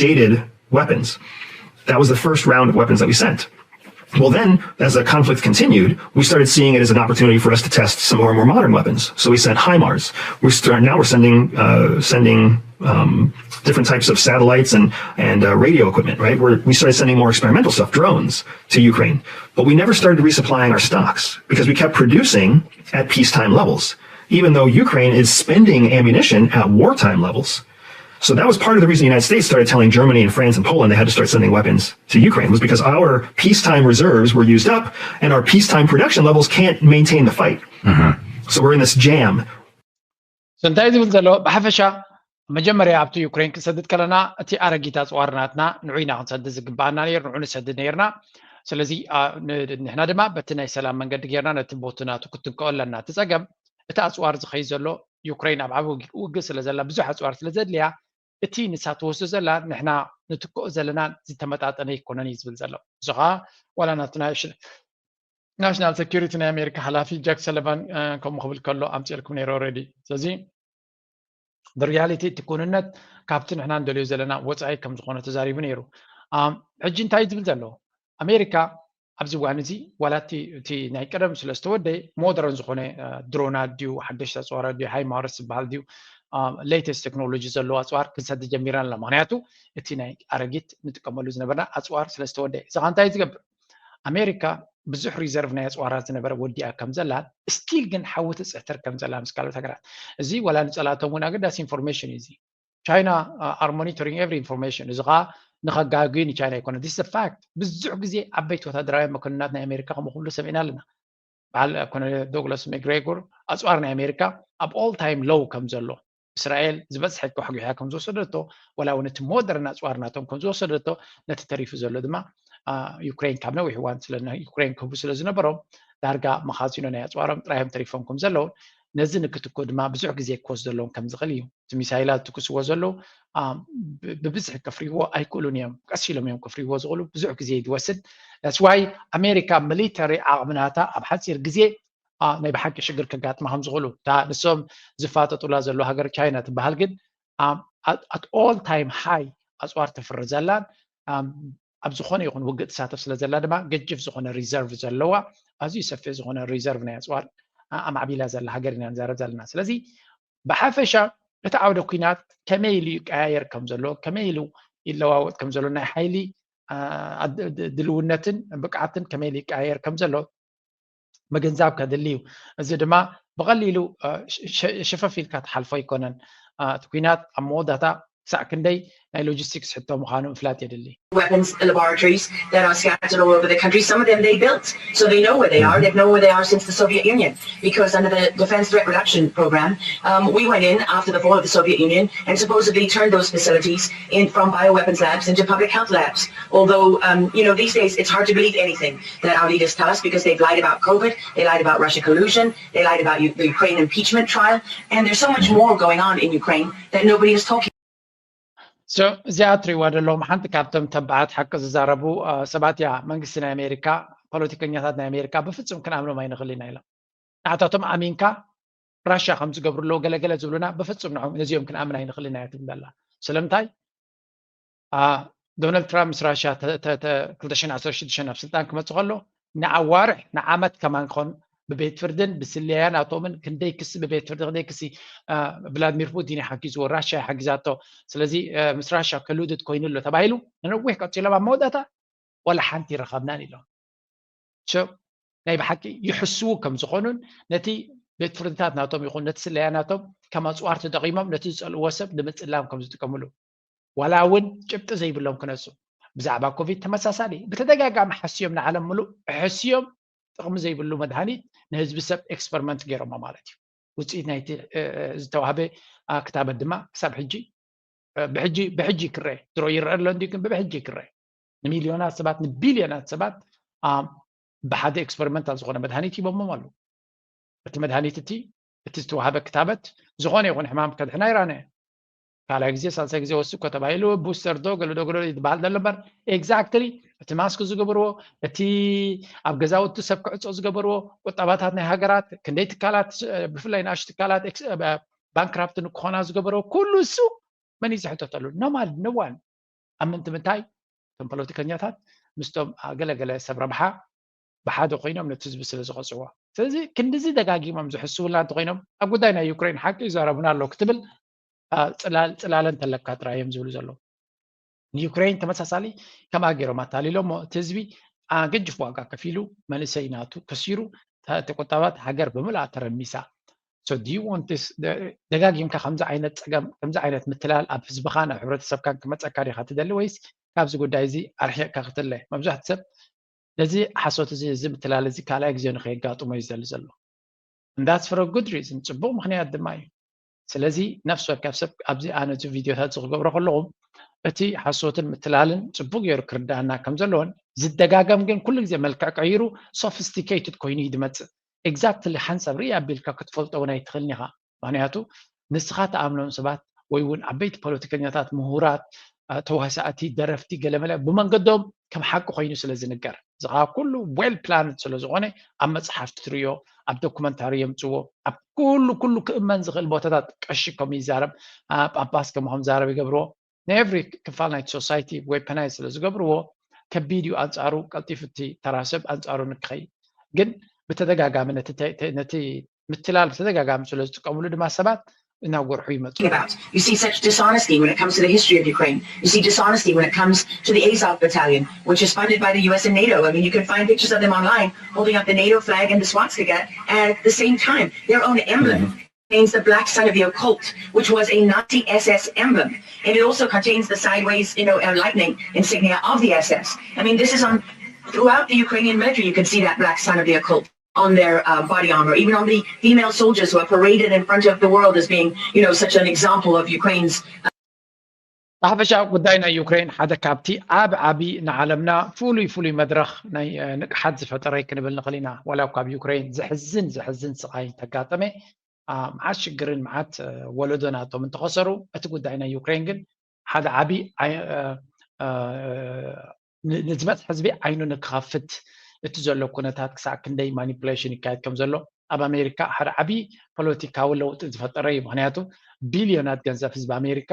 dated weapons. That was the first round of weapons that we sent. Well, then, as the conflict continued, we started seeing it as an opportunity for us to test some more and more modern weapons. So we sent HIMARS. We start now we're sending uh, sending um, different types of satellites and and uh, radio equipment. Right, we're, we started sending more experimental stuff, drones, to Ukraine. But we never started resupplying our stocks because we kept producing at peacetime levels, even though Ukraine is spending ammunition at wartime levels. So that was part of the reason the United States started telling Germany and France and Poland they had to start sending weapons to Ukraine, was because our peacetime reserves were used up and our peacetime production levels can't maintain the fight. So we're in this jam. So እንታይ ዝብል ዘሎ ብሓፈሻ መጀመርያ ኣብቲ ዩክሬን ክንሰድድ ከለና እቲ ኣረጊት ኣፅዋር ናትና ንዑ ኢና ክንሰድድ ዝግባኣና ነይሩ፣ ንዑ ንሰድድ ነይርና። ስለዚ ንሕና ድማ በቲ ናይ ሰላም መንገዲ ጌርና ነቲ ቦቲ ናቱ ክትንከኦ ኣለና። እቲ ፀገም እቲ ኣፅዋር ዝኸይ ዘሎ ዩክሬን ኣብ ዓቢ ውግእ ስለ ዘላ ብዙሕ ኣፅዋር ስለ ዘድልያ እቲ ንሳ ትወስዶ ዘላ ንሕና ንትክኦ ዘለና ዝተመጣጠነ ኣይኮነን እዩ ዝብል ዘሎ። እዚ ከዓ ዋላ ናትና ናሽናል ሴኩሪቲ ናይ ኣሜሪካ ሓላፊ ጃክ ሰለቫን ከምኡ ክብል ከሎ ኣምፅልኩም ነይረ ኦልሬዲ። ስለዚ ሪያሊቲ እቲ ኩንነት ካብቲ ንሕና ንደልዮ ዘለና ወፃኢ ከም ዝኾነ ተዛሪቡ ነይሩ። ሕጂ እንታይ ዝብል ዘሎ ኣሜሪካ ኣብዚ እዋን እዚ ዋላ እቲ ናይ ቀደም ስለ ዝተወደ ሞደርን ዝኾነ ድሮናት ድዩ ሓደሽቲ ኣፅዋራት ድዩ ሃይማርስ ዝበሃል ድዩ ሌተስት ቴክኖሎጂ ዘለዎ ኣፅዋር ክንሰዲ ጀሚረን ኣላ። ምክንያቱ እቲ ናይ ኣረጊት ንጥቀመሉ ዝነበርና ኣፅዋር ስለ ዝተወደ እዚ እንታይ ዝገብር ኣሜሪካ ብዙሕ ሪዘርቭ ናይ ኣፅዋራት ዝነበረ ወዲኣ ከም ዘላን ስቲል ግን ሓዊ ትፅሕተር ከም ዘላ ምስ ካልኦት ሃገራት እዚ ዋላ ንፀላእቶም እውን ኣገዳሲ ኢንፎርሜሽን እዩ። እዚ ቻይና are monitoring every information እዚ ከዓ ንኸጋግዩ ንቻይና ይኮነ this fact ብዙሕ ግዜ ዓበይቲ ወታደራዊ መኮንናት ናይ ኣሜሪካ ከምኡ ክብሉ ሰሚዕና ኣለና። በዓል ኮሎኔል ዶግላስ መግሬጎር ኣፅዋር ናይ ኣሜሪካ ኣብ all time low ከም ዘሎ እስራኤል ዝበዝሐ ከሕጒሓ ከም ዝወሰደቶ ዋላ እውን እቲ ሞደርን ኣፅዋር ናቶም ከም ዝወሰደቶ ነቲ ተሪፉ ዘሎ ድማ ዩክሬን ካብ ነዊሕ እዋን ዩክሬን ክህቡ ስለ ዝነበሮም ዳርጋ መኻዚኖ ናይ ኣፅዋሮም ጥራዮም ተሪፎም ከም ዘለውን ነዚ ንክትኮ ድማ ብዙሕ ግዜ ክወስደሎም ከም ዝኽእል እዩ። እቲ ሚሳይላት ትኩስዎ ዘለዉ ብብዝሒ ከፍርይዎ ኣይክእሉን እዮም። ቀስ ኢሎም እዮም ከፍርይዎ ዝኽእሉ። ብዙሕ ግዜ እዩ ዝወስድ። That's why ኣሜሪካ ሚሊተሪ ዓቕምናታ ኣብ ሓፂር ግዜ ናይ ብሓቂ ሽግር ከጋጥማ ከም ዝኽእሉ እታ ንሶም ዝፋጠጡላ ዘለዉ ሃገር ቻይና ትበሃል ግን at all time high ኣፅዋር ተፍሪ ዘላን ኣብ ዝኾነ ይኹን ውግእ ትሳተፍ ስለ ዘላ ድማ ገጅፍ ዝኾነ ሪዘርቭ ዘለዋ ኣዝዩ ሰፊሕ ዝኾነ ሪዘርቭ ናይ ኣፅዋር ኣማዕቢላ ዘላ ሃገር ኢና ንዛረብ ዘለና። ስለዚ ብሓፈሻ እቲ ዓውደ ኲናት ከመይ ኢሉ ይቀያየር ከም ዘሎ ከመይ ኢሉ ይለዋወጥ ከም ዘሎ ናይ ሓይሊ ድልውነትን ብቅዓትን ከመይ ኢሉ ይቀያየር ከም ዘሎ ምግንዛብ ከድሊ እዩ። እዚ ድማ ብቐሊሉ ሸፈፍ ኢልካ ትሓልፎ ኣይኮነን። እቲ ኲናት ኣብ መወዳእታ ክሳዕ ክንደይ ናይ ሎጂስቲክስ ሕቶ ምዃኑ ምፍላጥ የድሊ። Weapons laboratories that are scattered all over the country. Some of them they built, so they know where they are. They've known where they are since the Soviet Union, because under the Defense Threat Reduction Program, um, we went in after the fall of the Soviet Union and supposedly turned those facilities in, from bioweapons labs into public health labs. Although, um, you know, these days it's hard to believe anything that our leaders tell us because they've lied about COVID, they lied about Russia collusion, they lied about U- the Ukraine impeachment trial, and there's so much more going on in Ukraine that nobody is talking. So እዚኣ እትሪእዋ ዘለኹም ሓንቲ ካብቶም ተባዓት ሓቂ ዝዛረቡ ሰባት እያ። መንግስቲ ናይ ኣሜሪካ፣ ፖለቲከኛታት ናይ ኣሜሪካ ብፍጹም ክንኣምኖም ኣይንኽእል ኢና ኢሎም። ንዓታቶም ኣሚንካ ራሻ ከም ዝገብሩ ኣለዉ ገለገለ ዝብሉና ብፍጹም ንዖም ነዚኦም ክንኣምን ኣይንኽእል ኢና እያ ትብል ዘላ። ስለምንታይ ዶናልድ ትራምፕ ምስ ራሻ ክልተ ሽሕን ዓሰርተ ሽዱሽተን ናብ ስልጣን ክመፅእ ከሎ ንኣዋርሕ ንዓመት ከማን ክኾን ብቤት ፍርድን ብስለያ ናቶምን ክንደይ ክሲ ብቤት ፍርዲ ክንደይ ክሲ ቭላድሚር ፑቲን ይሓጊዝዎ ራሻ ይሓጊዛቶ። ስለዚ ምስ ራሻ ከሉድድ ኮይኑ ኣሎ ተባሂሉ ንነዊሕ ቀፂሎም ኣብ መወዳእታ ዋላ ሓንቲ ይረኸብናን ኢሎም። ናይ ብሓቂ ይሕስዉ ከም ዝኾኑን ነቲ ቤት ፍርድታት ናቶም ይኹን ነቲ ስለያ ናቶም ከም ኣፅዋር ተጠቒሞም ነቲ ዝፀልእዎ ሰብ ንምፅላም ከም ዝጥቀምሉ ዋላ እውን ጭብጢ ዘይብሎም ክነሱ ብዛዕባ ኮቪድ ተመሳሳሊ ብተደጋጋሚ ሓስዮም ንዓለም ምሉእ ሕስዮም ጥቕሚ ዘይብሉ መድሃኒት ንህዝቢ ሰብ ኤክስፐሪመንት ገይሮሞ ማለት እዩ። ውፅኢት ናይቲ ዝተዋህበ ክታበት ድማ ክሳብ ሕጂ ብሕጂ ብሕጂ ክረአ ድሮ ይረአ ኣሎ እንዲ ግን ብሕጂ ክረአ ንሚልዮናት ሰባት ንቢልዮናት ሰባት ብሓደ ኤክስፐሪመንታል ዝኾነ መድሃኒት ሂቦሞም ኣለዉ። እቲ መድሃኒት እቲ እቲ ዝተዋህበ ክታበት ዝኾነ ይኹን ሕማም ከድሕና ይራነ ካልኣይ ግዜ ሳልሳይ ግዜ ወስድ እኮ ተባሂሉ ቡስተር ዶ ገለዶ ገለዶ ዝበሃል ዘሎ እምበር ኤግዛክትሊ እቲ ማስክ ዝገብርዎ እቲ ኣብ ገዛውቲ ሰብ ክዕፆ ዝገበርዎ ቁጠባታት ናይ ሃገራት ክንደይ ትካላት ብፍላይ ንኣሽ ትካላት ባንክራፕት ንክኾና ዝገበርዎ ኩሉ እሱ መን እዩ ዝሕተተሉ? ኖማል ንዋን ኣብ ምንቲ ምንታይ እቶም ፖለቲከኛታት ምስቶም ገለገለ ሰብ ረብሓ ብሓደ ኮይኖም ነቲ ህዝቢ ስለ ዝቐፅዎ ስለዚ ክንድዚ ደጋጊሞም ዝሕስውላ እንተኮይኖም ኣብ ጉዳይ ናይ ዩክሬን ሓቂ ይዛረቡና ኣሎ ክትብል ፅላለን ተለካ ጥራይ እዮም ዝብሉ ዘለዉ። ንዩክሬን ተመሳሳሊ ከምኣ ገይሮም ኣታሊሎሞ እቲ ህዝቢ ገጅፍ ዋጋ ከፊሉ መንእሰይ ናቱ ከሲሩ ተቆጣባት ሃገር ብምልኣ ተረሚሳ። ደጋጊምካ ከምዚ ዓይነት ፀገም ከምዚ ዓይነት ምትላል ኣብ ህዝብኻን ኣብ ሕብረተሰብካን ክመፀካ ዲካ ትደሊ ወይስ ካብዚ ጉዳይ እዚ ኣርሒቕካ ክትለ? መብዛሕቲ ሰብ ነዚ ሓሶት እዚ እዚ ምትላል እዚ ካልኣይ ግዜ ንከየጋጥሞ እዩ ዝደሊ ዘሎ። And that's for a good reason ፅቡቕ ምክንያት ድማ እዩ። ስለዚ ነፍሲ ወከፍ ሰብ ኣብዚ ኣነ እዚ ቪድዮታት እዚ ክገብሮ ከለኹም እቲ ሓሶትን ምትላልን ፅቡቅ ገይሩ ክርዳኣና ከም ዘለዎን ዝደጋገም ግን ኩሉ ግዜ መልክዕ ቀይሩ ሶፊስቲኬትድ ኮይኑ እዩ ዝመፅእ። ኤግዛክትሊ ሓንሳብ ርኢ ኣቢልካ ክትፈልጦ እውን ኣይትኽእልን ኢኻ። ምክንያቱ ንስኻ ትኣምኖም ሰባት ወይ እውን ዓበይቲ ፖለቲከኛታት ምሁራት ተዋሳእቲ፣ ደረፍቲ፣ ገለመለ ብመንገዶም ከም ሓቂ ኮይኑ ስለ ዝንገር፣ እዚ ከዓ ኩሉ well planned ስለ ዝኾነ ኣብ መፅሓፍቲ ትርእዮ፣ ኣብ ዶኩመንታሪ የምፅዎ፣ ኣብ ኩሉ ኩሉ ክእመን ዝኽእል ቦታታት ቀሺ ከም ይዛረብ፣ ጳጳስ ከም ከም ዛረብ ይገብርዎ። ንኤቭሪ ክፋል ናይቲ ሶሳይቲ weaponize ስለ ዝገብርዎ፣ ከቢድ እዩ ኣንፃሩ። ቀልጢፉ እቲ ተራ ሰብ ኣንፃሩ ንክኸይድ ግን ብተደጋጋሚ ነቲ ምትላል ብተደጋጋሚ ስለ ዝጥቀምሉ ድማ ሰባት እናጎርሑ ይመፁ። You see such dishonesty when it comes to the history of Ukraine. You see dishonesty when it comes to the Azov battalion, which is funded by the U S and NATO. I mean, you can find pictures of them online holding up the NATO flag and the swastika at the same time. Their own emblem contains the black sun of the occult, which was a Nazi S S emblem. And it also contains the sideways, you know, uh, lightning insignia of the S S. I mean, this is on throughout the Ukrainian military. You can see that black sun of the occult on their uh, body armor, even on the female soldiers who are paraded in front of the world as being, you know, such an example of Ukraine's. ብሓፈሻ ጉዳይ ናይ ዩክሬን ሓደ ካብቲ ኣብ ዓቢ ንዓለምና ፍሉይ ፍሉይ መድረኽ ናይ ንቅሓት ዝፈጠረ ክንብል ንኽእል ኢና። ዋላ እኳ ኣብ ዩክሬን ዘሕዝን ዘሕዝን ስቓይ እንተጋጠመ፣ መዓት ሽግርን መዓት ወለዶ ናቶም እንተኸሰሩ፣ እቲ ጉዳይ ናይ ዩክሬን ግን ሓደ ዓቢ ንዝመፅ ህዝቢ ዓይኑ ንክኸፍት፣ እቲ ዘሎ ኩነታት ክሳዕ ክንደይ ማኒፕሌሽን ይካየድ ከም ዘሎ ኣብ ኣሜሪካ ሓደ ዓቢ ፖለቲካዊ ለውጢ ዝፈጠረ እዩ። ምክንያቱ ቢልዮናት ገንዘብ ህዝቢ ኣሜሪካ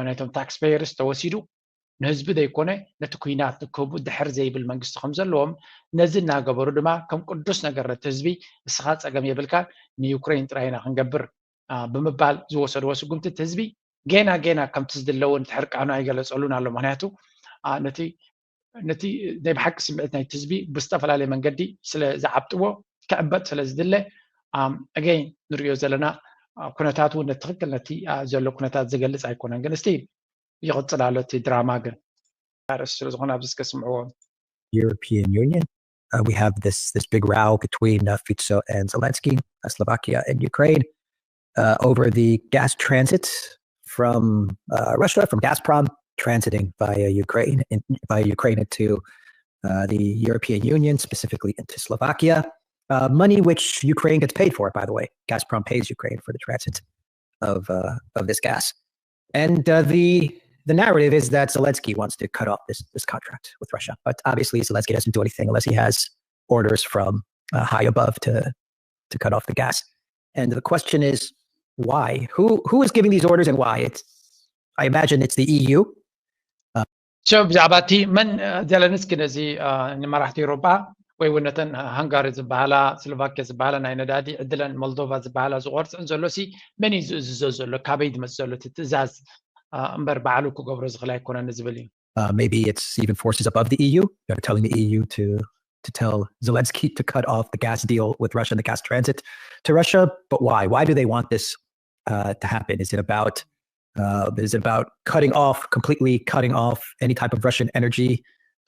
ናይቶም ታክስፔየርስ ተወሲዱ ንህዝቢ ዘይኮነ ነቲ ኩናት ንክህቡ ድሕር ዘይብል መንግስቲ ከም ዘለዎም፣ ነዚ እናገበሩ ድማ ከም ቅዱስ ነገር ነቲ ህዝቢ እስኻ ፀገም የብልካን፣ ንዩክሬን ጥራይ ኢና ክንገብር ብምባል ዝወሰድዎ ስጉምቲ እቲ ህዝቢ ገና ገና ከምቲ ዝድለውን ሕርቃኑ ኣይገለፀሉን ኣሎ። ምክንያቱ ነቲ ነቲ ናይ ብሓቂ ስምዒት ናይቲ ህዝቢ ብዝተፈላለየ መንገዲ ስለ ዝዓብጥዎ ክዕበጥ ስለ ዝድለ ኣገይ ንሪኦ ዘለና ኩነታት እውን ትክክል ነቲ ዘሎ ኩነታት ዝገልፅ ኣይኮነን። ግን እስቲ ይቕፅል ኣሎ እቲ ድራማ ግን ኣርእስቲ ስለ ዝኾነ ኣብዚ እስከ ስምዕዎ። European Union. Uh, we have this this big row between uh, Fico and Zelensky, uh, Slovakia and Ukraine, uh, over the gas transit from uh, Russia, from Gazprom, transiting via Ukraine, in, via Ukraine into uh, the European Union, specifically into Slovakia. Uh, money which Ukraine gets paid for, by the way. Gazprom pays Ukraine for the transit of uh, of this gas, and uh, the the narrative is that Zelensky wants to cut off this this contract with Russia, but obviously Zelensky doesn't do anything unless he has orders from uh, high above to to cut off the gas. And the question is why? Who who is giving these orders and why? It's I imagine it's the E U. ሸው ብዛዕባ እቲ መን ዘለንስኪ ነዚ ንመራሕቲ ኤውሮጳ ወይ እውን ነተን ሃንጋሪ ዝበሃላ፣ ስሎቫኪያ ዝበሃላ ናይ ነዳዲ ዕድለን ሞልዶቫ ዝበሃላ ዝቆርፅን ዘሎ ሲ መን እዩ ዝእዝዞ ዘሎ? ካበይ ዝመፅ ዘሎ እቲ ትእዛዝ እምበር ባዕሉ ክገብሮ ዝኽእል ኣይኮነን ዝብል እዩ። Uh, maybe it's even forces above the E U that are telling the E U to to tell Zelensky to cut off the gas deal with Russia and the gas transit to Russia. But why? Why do they want this uh, to happen? Is it about uh, is it about cutting off completely, cutting off any type of Russian energy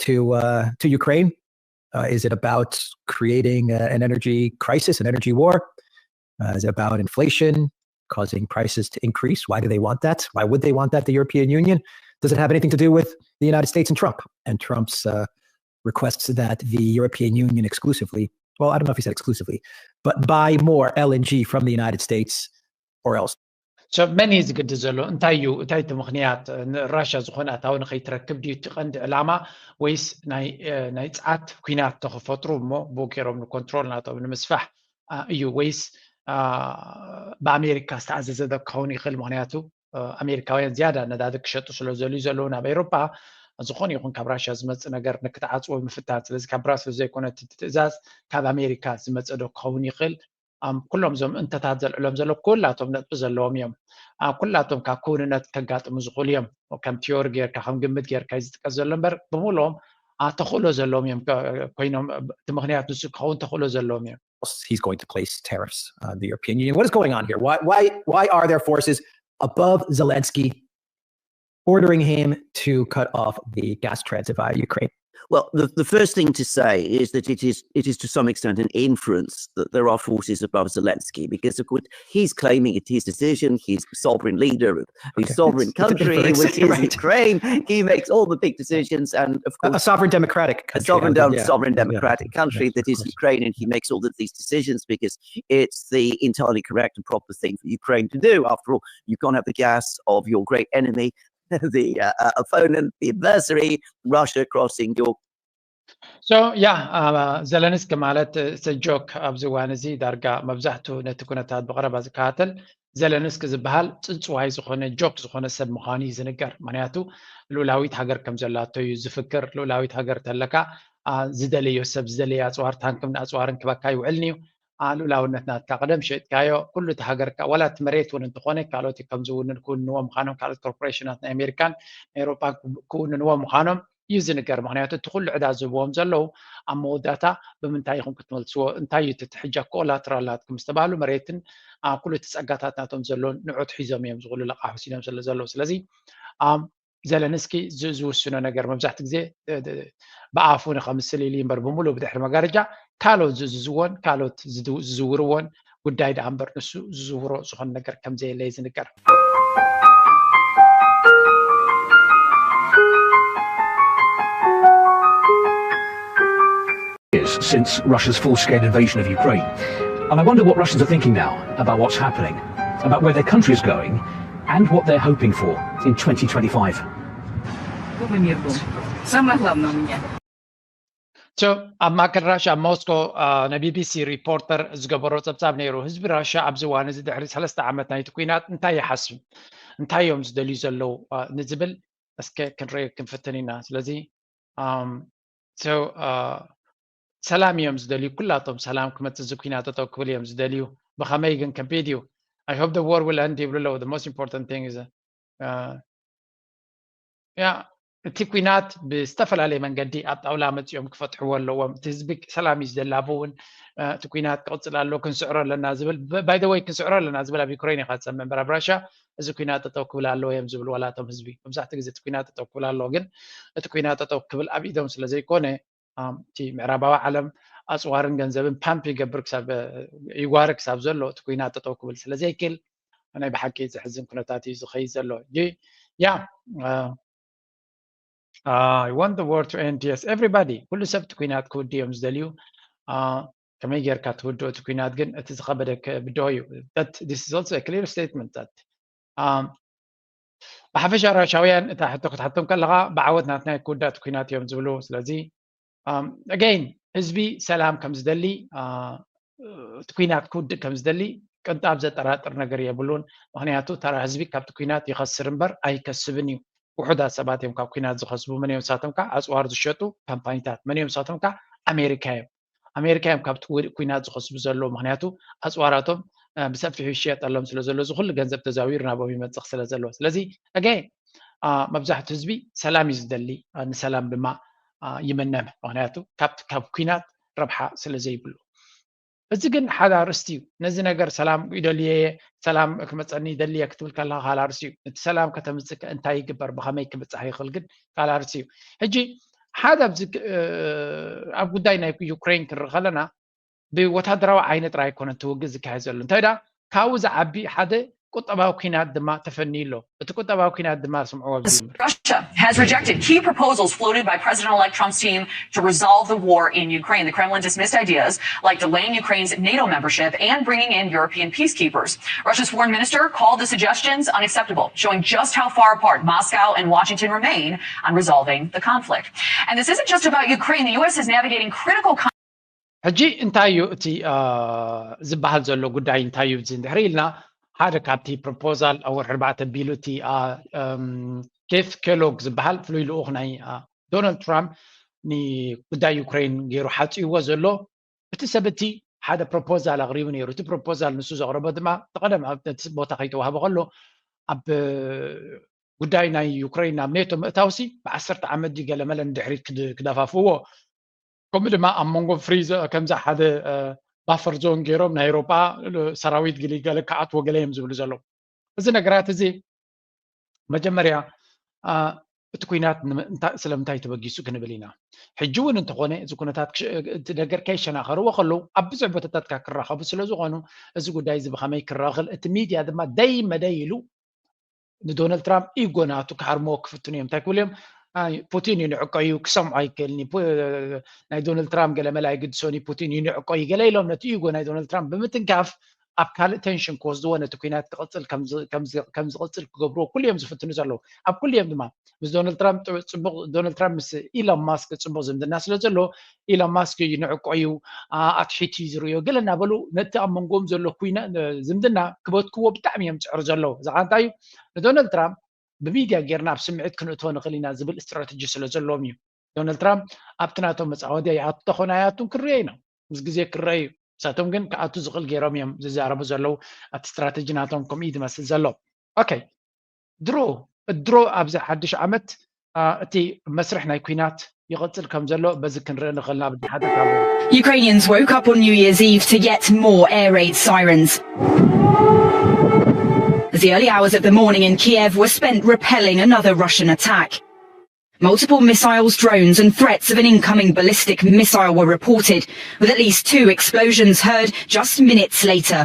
to uh, to Ukraine? Uh, is it about creating uh, an energy crisis, an energy war? Uh, is it about inflation, causing prices to increase? Why do they want that? Why would they want that? The European Union? Does it have anything to do with the United States and Trump and Trump's uh, requests that the European Union exclusively, well, I don't know if he said exclusively, but buy more L N G from the United States or else. ሰብ መን እዩ ዝግዲ ዘሎ? እንታይ እዩ? እንታይ እቲ ምኽንያት ንራሻ ዝኾነ ኣታዊ ንኸይትረክብ ድዩ እቲ ቀንዲ ዕላማ? ወይስ ናይ ናይ ፃት ኩናት ተኽፈጥሩ እሞ ብኡ ገይሮም ንኮንትሮል ናቶም ንምስፋሕ እዩ? ወይስ ብኣሜሪካ ዝተኣዘዘ ዶ ክኸውን ይኽእል? ምክንያቱ ኣሜሪካውያን ዝያዳ ነዳዲ ክሸጡ ስለ ዘልዩ ዘለዉ ናብ ኤውሮጳ ዝኾነ ይኹን ካብ ራሽያ ዝመፅእ ነገር ንክትዓፅዎ ምፍታን። ስለዚ ካብ ብራስልስ ዘይኮነ እቲ ትእዛዝ ካብ ኣሜሪካ ዝመፀ ዶ ክኸውን ይኽእል? ኣም ኩሎም እዞም እንተታት ዘልዕሎም ዘሎ ኩላቶም ነጥቢ ዘለዎም እዮም። ኩላቶም ካብ ክውንነት ከጋጥሙ ዝኽእሉ እዮም። ከም ቲዮሪ ጌርካ ከም ግምት ጌርካ እዩ ዝጥቀስ ዘሎ እምበር ብምሉኦም ተኽእሎ ዘለዎም እዮም ኮይኖም እቲ ምኽንያት ንሱ ክኸውን ተኽእሎ ዘለዎም እዮም። He's going to place tariffs on the European Union. What is going on here? Why why why are there forces above Zelensky ordering him to cut off the gas transit via Ukraine? Well, the, the first thing to say is that it is it is to some extent an inference that there are forces above Zelensky because, of course, he's claiming it's his decision. He's the sovereign leader of a okay. sovereign it's, country, it's which is right. Ukraine. He makes all the big decisions, and of course, a, a sovereign democratic country. A sovereign, yeah. sovereign democratic yeah. country yes, that is Ukraine, and he makes all of these decisions because it's the entirely correct and proper thing for Ukraine to do. After all, you can't have the gas of your great enemy the uh, uh, opponent, the adversary, Russia crossing your So yeah, uh, ዘለንስኪ ማለት ሰጆክ ኣብዚ እዋን እዚ ዳርጋ መብዛሕቱ ነቲ ኩነታት ብቐረባ ዝከታተል ዘለንስኪ ዝበሃል ጽንጽዋይ ዝኾነ ጆክ ዝኾነ ሰብ ምዃኑ እዩ ዝንገር። ምክንያቱ ልኡላዊት ሃገር ከም ዘላቶ እዩ ዝፍክር። ልኡላዊት ሃገር ተለካ ዝደለዮ ሰብ ዝደለየ ኣፅዋር ታንክን ኣፅዋርን ክበካ ይውዕልን እዩ። ልኡላውነት ናትካ ቀደም ሸጥካዮ ኩሉ እቲ ሃገርካ ዋላ እቲ መሬት እውን እንተኾነ ካልኦት ከም ዝውንን ክውንዎ ምዃኖም ካልኦት ኮርፖሬሽናት ናይ ኣሜሪካን ናይ ኤሮፓን ክውንንዎ ምዃኖም እዩ ዝንገር። ምክንያቱ እቲ ኩሉ ዕዳ ዝህብዎም ዘለዉ ኣብ መወዳእታ ብምንታይ ኢኹም ክትመልስዎ እንታይ እዩ እቲ ሕጃ ኮላትራላት ከም ዝተባህሉ መሬትን ኩሉ እቲ ፀጋታት ናቶም ዘሎ ንዑት ሒዞም እዮም ዝኩሉ ለቃ ወሲዶም ስለ ዘለዉ ስለዚ ዘለንስኪ ዝውስኖ ነገር መብዛሕቲ ግዜ ብኣፉ ንከምስል ኢሉ እምበር ብምሉእ ብድሕሪ መጋረጃ ካልኦት ዝእዝዝዎን ካልኦት ዝዝውርዎን ጉዳይ ደኣ እምበር ንሱ ዝዝውሮ ዝኾነ ነገር ከም ዘየለ እዩ ዝንገር። Since Russia's full-scale invasion of Ukraine. And I wonder what Russians are thinking now about what's happening, about where their country is going, and what they're hoping for in twenty twenty-five. Самое главное у меня. So ኣብ ማእከል ራሻ ኣብ ሞስኮ ናይ ቢቢሲ ሪፖርተር ዝገበሮ ጸብጻብ ነይሩ። ህዝቢ ራሻ ኣብዚ እዋን እዚ ድሕሪ ሰለስተ ዓመት ናይቲ ኲናት እንታይ ይሓስብ እንታይ እዮም ዝደልዩ ዘለዉ ንዝብል እስከ ክንርኢ ክንፍትን ኢና። ስለዚ ሰላም እዮም ዝደልዩ ኩላቶም ሰላም ክመጽእ እዚ ኲናት ጠጠው ክብል እዮም ዝደልዩ። ብኸመይ ግን ከቢድ እዩ። I hope the war will end ይብሉ ኣለዉ። The most important thing is yeah እቲ ኲናት ብዝተፈላለየ መንገዲ ኣብ ጣውላ መጺኦም ክፈትሕዎ ኣለዎም። እቲ ህዝቢ ሰላም እዩ ዝደሊ። ኣብኡ እውን እቲ ኲናት ክቕጽል ኣለዎ ክንስዕሮ ኣለና ዝብል by the way ክንስዕሮ ኣለና ዝብል ኣብ ዩክሬን ኢኻ ትሰምዕ እምበር ኣብ ራሽያ እዚ ኲናት ጠጠው ክብል ኣለዎ እዮም ዝብሉ ዋላ እቶም ህዝቢ መብዛሕትኡ ግዜ እቲ ኲናት ጠጠው ክብል ኣለዎ ግን እቲ ኲናት ጠጠው ክብል ኣብ ኢዶም ስለ ዘይኮነ እቲ ምዕራባዊ ዓለም ኣፅዋርን ገንዘብን ፓምፕ ይገብር ክሳብ ይዋሪ ክሳብ ዘሎ እቲ ኲናት ጠጠው ክብል ስለ ዘይክእል ናይ ብሓቂ ዘሕዝን ኩነታት እዩ ዝኸይድ ዘሎ። ያ I want the war to end yes everybody ኩሉ ሰብ እቲ ኲናት ክውድእ እዮም ዝደልዩ። ከመይ ጌርካ ትውድኦ እቲ ኲናት ግን እቲ ዝኸበደ ብድሆ እዩ። This is also clear statement that ብሓፈሻ ራሻውያን እታ ሕቶ ክትሓቶም ከለኻ ብዓወት ናትና ክውዳእ እቲ ኲናት እዮም ዝብሉ። ስለዚ again ህዝቢ ሰላም ከም ዝደሊ እቲ ኲናት ክውድእ ከም ዝደሊ ቅንጣብ ዘጠራጥር ነገር የብሉን። ምክንያቱ ተራ ህዝቢ ካብቲ ኲናት ይኸስር እምበር ኣይከስብን እዩ። ውሑዳት ሰባት እዮም ካብ ኲናት ዝኸስቡ። መን እዮም ንሳቶም ከዓ ኣፅዋር ዝሸጡ ካምፓኒታት። መን እዮም ንሳቶም ከዓ ኣሜሪካ እዮም። ኣሜሪካ እዮም ካብቲ ኲናት ዝኸስቡ ዘለዉ ምክንያቱ ኣፅዋራቶም ብሰፊሑ ይሽየጠሎም ስለ ዘሎ እዚ ኩሉ ገንዘብ ተዛዊሩ ናብኦም ይመፅእ ስለ ዘለዎ ስለዚ again መብዛሕትኡ ህዝቢ ሰላም እዩ ዝደሊ። ንሰላም ድማ ይምነ ምክንያቱ ካብ ኲናት ረብሓ ስለ ዘይብሉ። እዚ ግን ሓደ ኣርእስቲ እዩ። ነዚ ነገር ሰላም ይደልየ እየ ሰላም ክመፀኒ ይደሊ እየ ክትብል ከለካ ካልእ ኣርእስቲ እዩ። እቲ ሰላም ከተምፅእ እንታይ ይግበር ብከመይ ክብፃሕ ይኽእል ግን ካልእ ኣርእስቲ እዩ። ሕጂ ሓደ ኣብዚ ኣብ ጉዳይ ናይ ዩክሬን ክንርኢ ከለና ብወታደራዊ ዓይኒ ጥራይ ኣይኮነን እቲ ውግእ ዝካየድ ዘሎ እንታይ ደኣ ካብኡ ዝዓቢ ሓደ ቁጠባዊ ኲናት ድማ ተፈንዩ ኣሎ። እቲ ቁጠባዊ ኲናት ድማ ስምዕዎ ኣብዚ Russia has rejected key proposals floated by President-elect Trump's team to resolve the war in Ukraine. The Kremlin dismissed ideas like delaying Ukraine's NATO membership and bringing in European peacekeepers. Russia's foreign minister called the suggestions unacceptable, showing just how far apart Moscow and Washington remain on resolving the conflict. And this isn't just about Ukraine. The U S is navigating critical ሕጂ እንታይ እዩ እቲ ዝበሃል ዘሎ ጉዳይ እንታይ እዩ እዚ እንድሕሪ ኢልና ሓደ ካብቲ ፕሮፖዛል ኣብ ወርሒ ኣርባዕተ ቢሉ እቲ ኬት ኬሎግ ዝበሃል ፍሉይ ልኡኽ ናይ ዶናልድ ትራምፕ ንጉዳይ ዩክሬን ገይሩ ሓፂእዎ ዘሎ እቲ ሰብ እቲ ሓደ ፕሮፖዛል ኣቕሪቡ ነይሩ። እቲ ፕሮፖዛል ንሱ ዘቕረቦ ድማ ተቐደም ኣብቲ ቦታ ከይተዋህበ ከሎ ኣብ ጉዳይ ናይ ዩክሬን ናብ ኔቶ ምእታውሲ ብዓሰርተ ዓመት ድዩ ገለመለ ንድሕሪት ክደፋፍዎ ከምኡ ድማ ኣብ መንጎ ፍሪዝ ከምዚ ሓደ ባፈር ዞን ገይሮም ናይ ኤሮጳ ሰራዊት ግሊ ገለ ክኣትዎ ገለ እዮም ዝብሉ ዘለዉ። እዚ ነገራት እዚ መጀመርያ እቲ ኲናት ስለምንታይ ተበጊሱ ክንብል ኢና። ሕጂ እውን እንተኾነ እዚ ኩነታት እቲ ነገር ከይሸናኸርዎ ከለዉ ኣብ ብዙሕ ቦታታትካ ክራኸቡ ስለ ዝኾኑ እዚ ጉዳይ እዚ ብኸመይ ክራኸል እቲ ሚድያ ድማ ደይ መደይ ኢሉ ንዶናልድ ትራምፕ ኢጎ ናቱ ክሃርምዎ ክፍትኑ እዮም። እንታይ ክብሉ እዮም? ፑቲን እዩ ንዕቆ እዩ ክሰምዖ ኣይክእልን እዩ። ናይ ዶናልድ ትራምፕ ገለ መላ ኣይግድሶን እዩ ፑቲን እዩ ንዕቆ እዩ ገለ ኢሎም ነቲ ኢጎ ናይ ዶናልድ ትራምፕ ብምትንካፍ ኣብ ካልእ ቴንሽን ክወስድዎ፣ ነቲ ኩናት ክቕፅል ከም ዝቕፅል ክገብርዎ ኩሉ እዮም ዝፍትኑ ዘለዉ። ኣብ ኩሉ እዮም ድማ ምስ ዶናልድ ትራምፕ ጽቡቕ፣ ዶናልድ ትራምፕ ምስ ኢሎን ማስክ ጽቡቕ ዝምድና ስለ ዘሎ፣ ኢሎን ማስክ እዩ ንዕቆ እዩ፣ ኣትሒቱ እዩ ዝርእዮ ገለ እናበሉ ነቲ ኣብ መንጎኦም ዘሎ ኩና ዝምድና ክበትክዎ ብጣዕሚ እዮም ዝፅዕሩ ዘለዉ። እዚ ከዓ እንታይ እዩ? ንዶናልድ ትራምፕ ብሚድያ ጌርና ኣብ ስምዒት ክንእትዎ ንኽእል ኢና ዝብል ስትራተጂ ስለ ዘለዎም እዩ። ዶናልድ ትራምፕ ኣብቲ ናቶም መፃወድያ ይኣቱ ተኾነ ኣይኣቱን ክርዮ ኢና፣ ምስ ግዜ ክረአ እዩ። ንሳቶም ግን ክኣቱ ዝኽእል ገይሮም እዮም ዝዛረቡ ዘለዉ። ኣብቲ ስትራተጂ ናቶም ከምኡ እዩ ዝመስል ዘሎ። ኦኬ፣ ድሮ ድሮ ኣብዚ ሓድሽ ዓመት እቲ መስርሕ ናይ ኩናት ይቕፅል ከም ዘሎ በዚ ክንርኢ ንኽእል ኢና። ብሓደ ካብ Ukrainians woke up on New Year's Eve to yet more air raid sirens. As the early hours of the morning in Kiev were spent repelling another Russian attack. Multiple missiles, drones, and threats of an incoming ballistic missile were reported, with at least two explosions heard just minutes later.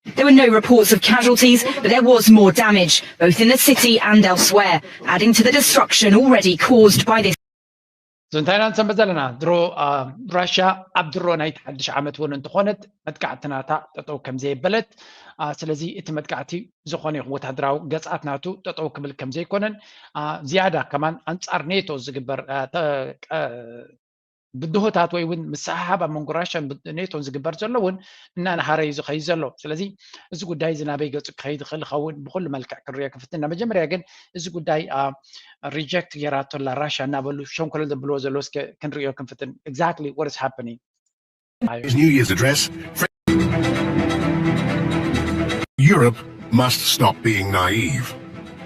There were no reports of casualties, but there was more damage, both in the city and elsewhere, adding to the destruction already caused by this. እዚ እንታይ ኢና ንሰምዕ ዘለና? ድሮ ራሽያ ኣብ ድሮ ናይቲ ሓድሽ ዓመት እውን እንተኾነት መጥቃዕቲ ናታ ጠጠው ከም ዘየበለት፣ ስለዚ እቲ መጥቃዕቲ ዝኾነ ይኹን ወታደራዊ ገፅኣት ናቱ ጠጠው ክብል ከም ዘይኮነን ዝያዳ ከማን ኣንፃር ኔቶ ዝግበር ብድሆታት ወይ እውን ምስሕሓብ ኣብ መንጎ ራሽያን ኔቶን ዝግበር ዘሎ እውን እናነሃረ እዩ ዝኸይድ ዘሎ። ስለዚ እዚ ጉዳይ እዚ ናበይ ገፁ ክኸይድ ይኽእል ይኸውን ብኩሉ መልክዕ ክንሪኦ ክንፍትን ኢና። መጀመርያ ግን እዚ ጉዳይ ሪጀክት ጌራቶ ኣላ ራሽያ እናበሉ ሸንኮለል ዘብልዎ ዘለዉ እስከ ክንሪኦ ክንፍትን። Exactly what is happening. His New Year's address, Europe must stop being naive.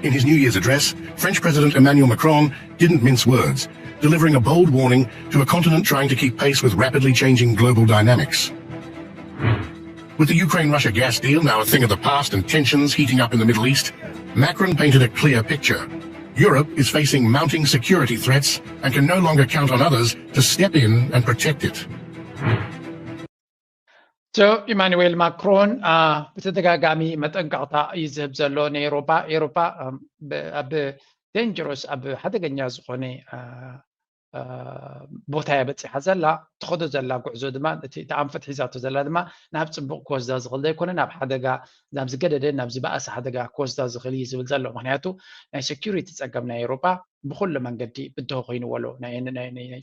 In his New Year's address, French President Emmanuel Macron didn't mince words, delivering a bold warning to a continent trying to keep pace with rapidly changing global dynamics. With the Ukraine Russia gas deal now a thing of the past and tensions heating up in the Middle East, Macron painted a clear picture. Europe is facing mounting security threats and can no longer count on others to step in and protect it. So ኢማኑኤል ማክሮን ብተደጋጋሚ መጠንቀቕታ እዩ ዝህብ ዘሎ ንኤሮፓ። ኤሮፓ ኣብ ዴንጀሮስ ኣብ ሓደገኛ ዝኾነ ቦታ እያ በፂሓ ዘላ። ትኸዶ ዘላ ጉዕዞ ድማ እቲ ኣንፈት ሒዛቶ ዘላ ድማ ናብ ፅቡቕ ክወስዳ ዝኽእል ዘይኮነ ናብ ሓደጋ ናብ ዝገደደ ናብ ዝበኣሰ ሓደጋ ክወስዳ ዝኽእል እዩ ዝብል ዘሎ። ምክንያቱ ናይ ሴኪሪቲ ፀገም ናይ ኤሮፓ ብኩሉ መንገዲ ብድሆ ኮይኑ ወሎ ናይ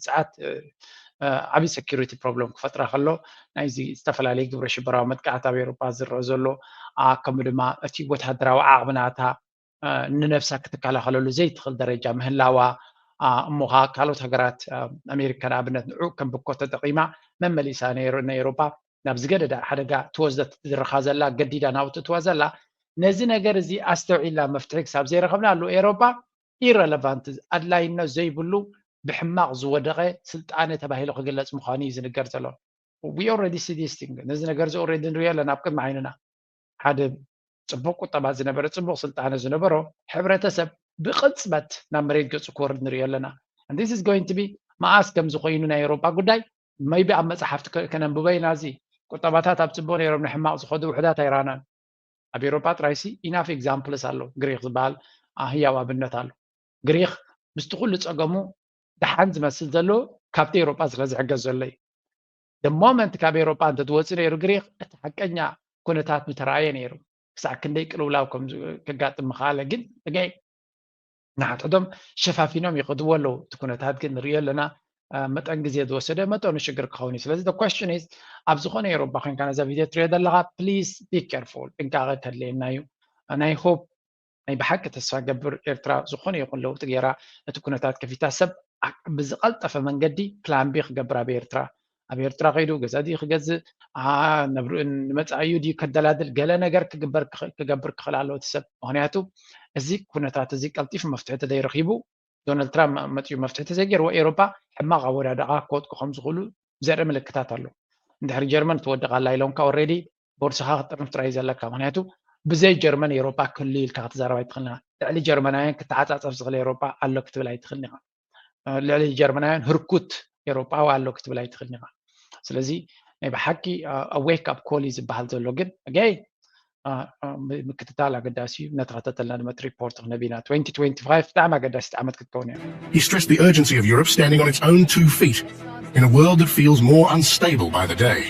ጸዓት ዓብዪ ሴኪሪቲ ፕሮብለም ክፈጥራ ከሎ ናይዚ ዝተፈላለየ ግብረ ሽበራዊ መጥቃዕቲ ኣብ ኤሮፓ ዝረአ ዘሎ ከምኡ ድማ እቲ ወታደራዊ ዓቕሚ ናታ ንነብሳ ክትከላኸለሉ ዘይትኽእል ደረጃ ምህላዋ እሞ ከዓ ካልኦት ሃገራት ኣሜሪካ ንኣብነት ንዑ ከም ብኮ ተጠቒማ መመሊሳ ንኤሮፓ ናብ ዝገደደ ሓደጋ ትወስደ ትድርኻ ዘላ ገዲዳ ናብኡ ትእትዋ ዘላ ነዚ ነገር እዚ ኣስተውዒልና መፍትሒ ክሳብ ዘይረኸብናሉ ኤሮፓ ኢረለቫንት ኣድላይነት ዘይብሉ ብሕማቕ ዝወደቐ ስልጣነ ተባሂሉ ክግለፅ ምዃኑ እዩ ዝንገር ዘሎ። We already see this thing ነዚ ነገር እዚ already ንሪኦ ኣለና ኣብ ቅድሚ ዓይንና ሓደ ፅቡቅ ቁጠባ ዝነበረ ፅቡቅ ስልጣነ ዝነበሮ ሕብረተሰብ ብቅፅበት ናብ መሬት ገፁ ክወርድ ንሪኦ ኣለና። And this is going to be መኣስ ከም ዝኾይኑ ናይ ኤሮፓ ጉዳይ maybe ኣብ መፅሓፍቲ ከነንብቦ ኢና። እዚ ቁጠባታት ኣብ ፅቡቅ ነይሮም ንሕማቅ ዝኸዱ ውሕዳት ኣይራናን። ኣብ ኤሮፓ ጥራይሲ ኢናፍ ኤግዛምፕልስ ኣሎ። ግሪክ ዝበሃል ህያው ኣብነት ኣሎ። ግሪክ ምስቲ ኩሉ ፀገሙ ደሓን ዝመስል ዘሎ ካብቲ ኤሮፓ ስለ ዝሕገዝ ዘሎ እዩ። ሞመንት ካብ ኤሮፓ እንተትወፅእ ነይሩ ግሪክ እቲ ሓቀኛ ኩነታት ምተረኣየ ነይሩ። ክሳዕ ክንደይ ቅልውላው ከጋጥም ምኽኣለ ግን ንሓድሕዶም ሸፋፊኖም ይኸድዎ ኣለዉ። እቲ ኩነታት ግን ንሪኦ ኣለና መጠን ግዜ ዝወሰደ መጠኑ ሽግር ክኸውን እዩ። ስለዚ question is ኣብ ዝኾነ ኤሮፓ ኮይንካ ነዛ ቪድዮ ትሪኦ ዘለኻ please be careful ጥንቃቐ ከድልየና እዩ። ናይ ሆፕ ናይ ብሓቂ ተስፋ ገብር ኤርትራ ዝኾነ ይኹን ለውጢ ገይራ እቲ ኩነታት ከፊታ ሰብ ብዝቐልጠፈ መንገዲ ፕላን ቢ ክገብር ኣብ ኤርትራ ኣብ ኤርትራ ከይዱ ገዛ ድዩ ክገዝእ ንመፃኢኡ ድዩ ከደላድል ገለ ነገር ክገብር ክኽእል ኣለዎ እቲ ሰብ። ምክንያቱ እዚ ኩነታት እዚ ቀልጢፉ መፍትሒ ተዘይረኺቡ ዶናልድ ትራምፕ መፅኡ መፍትሒ ተዘይገይርዎ ኤሮፓ ሕማቕ ኣወዳድቓ ክወድቁ ከም ዝኽእሉ ዘርኢ ምልክታት ኣሎ። እንድሕሪ ጀርመን ትወድቕ ኣላ ኢሎምካ ኦልሬዲ ቦርስኻ ክትጥርንፍ ጥራይ እዩ ዘለካ። ምክንያቱ ብዘይ ጀርመን ኤሮፓ ክህሉ ኢልካ ክትዛረብ ኣይትኽእልን ኢኻ። ልዕሊ ጀርመናውያን ክተዓፃፀፍ ዝኽእል ኤሮፓ ኣሎ ክትብል ኣይትኽእልን ኢኻ። ልዕሊ ጀርመናውያን ህርኩት ኤሮጳዊ ኣሎ ክትብል ኣይትኽእልን ኢኻ። ስለዚ ናይ ብሓቂ a wake up call እዩ ዝበሃል ዘሎ ግን ኣገይ ምክትታል ኣገዳሲ እዩ። እናተኸታተልና ድማ እቲ ሪፖርት ክነብ ኢና። ብጣዕሚ ኣገዳሲት ዓመት ክትከውን እያ። He stressed the urgency of Europe standing on its own two feet in a world that feels more unstable by the day.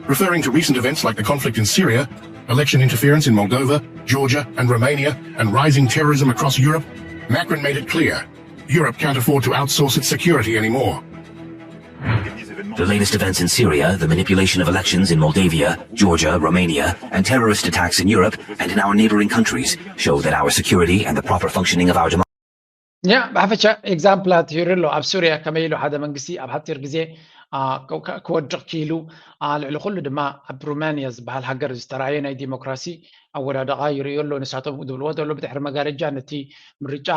Referring to recent events like the conflict in Syria, election interference in Moldova, Georgia, and Romania, and rising terrorism across Europe, Macron made it clear Europe can't afford to outsource its security anymore. The latest events in Syria, the manipulation of elections in Moldavia, Georgia, Romania, and terrorist attacks in Europe and in our neighboring countries show that our security and the proper functioning of our democracy ያ ብሓፈሻ ኤግዛምፕላት ሂሩ ኣሎ። ኣብ ሱርያ ከመይ ኢሉ ሓደ መንግስቲ ኣብ ሓፂር ግዜ ክወድቕ ክኢሉ፣ ልዕሊ ኩሉ ድማ ኣብ ሩማንያ ዝበሃል ሃገር ዝተረኣየ ናይ ዲሞክራሲ ኣወዳድቓ ይርእዮ ኣሎ። ንሳቶም ዝብልዎ ዘሎ ብድሕሪ መጋረጃ ነቲ ምርጫ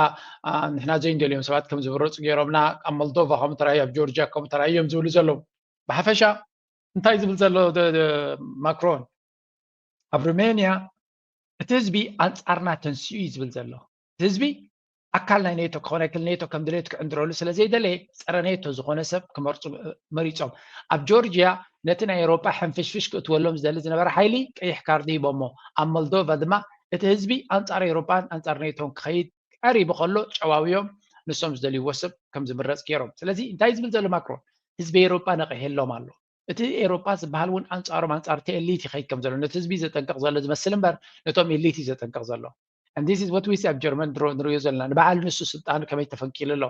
ንሕና ዘይንደልዮም ሰባት ከም ዝምረፁ ገይሮምና፣ ኣብ ሞልዶቫ ከምኡ ተራእዩ፣ ኣብ ጆርጅያ ከምኡ ተራእዩ እዮም ዝብሉ ዘለዉ። ብሓፈሻ እንታይ ዝብል ዘሎ ማክሮን ኣብ ሩሜንያ እቲ ህዝቢ ኣንጻርና ተንስኡ እዩ ዝብል ዘሎ። እቲ ህዝቢ ኣካል ናይ ኔቶ ክኾነ ክል ኔቶ ከም ድሌቱ ክዕንድረሉ ስለ ዘይደለየ ጸረ ኔቶ ዝኾነ ሰብ ክመርጹ መሪጾም። ኣብ ጆርጅያ ነቲ ናይ ኤውሮጳ ሕንፍሽፍሽ ክእትወሎም ዝደሊ ዝነበረ ሓይሊ ቀይሕ ካርዲ ሂቦሞ። ኣብ ሞልዶቫ ድማ እቲ ህዝቢ ኣንጻር ኤውሮጳን ኣንጻር ኔቶን ክኸይድ ቀሪቡ ከሎ ጨዋውዮም ንሶም ዝደልይዎ ሰብ ከም ዝምረጽ ገይሮም። ስለዚ እንታይ ዝብል ዘሎ ማክሮን ህዝቢ ኤውሮጳ ነቒሔሎም ኣሎ። እቲ ኤውሮጳ ዝበሃል እውን ኣንጻሮም ኣንጻር እቲ ኤሊት ይኸይድ ከም ዘሎ ነቲ ህዝቢ ዘጠንቅቕ ዘሎ ዝመስል እምበር ነቶም ኤሊት እዩ ዘጠንቅቕ ዘሎ። And this is what we see ኣብ ጀርመን ድሮ ንሪኦ ዘለና ንበዓል ንሱ ስልጣኑ ከመይ ተፈንቂሉ ኣሎ።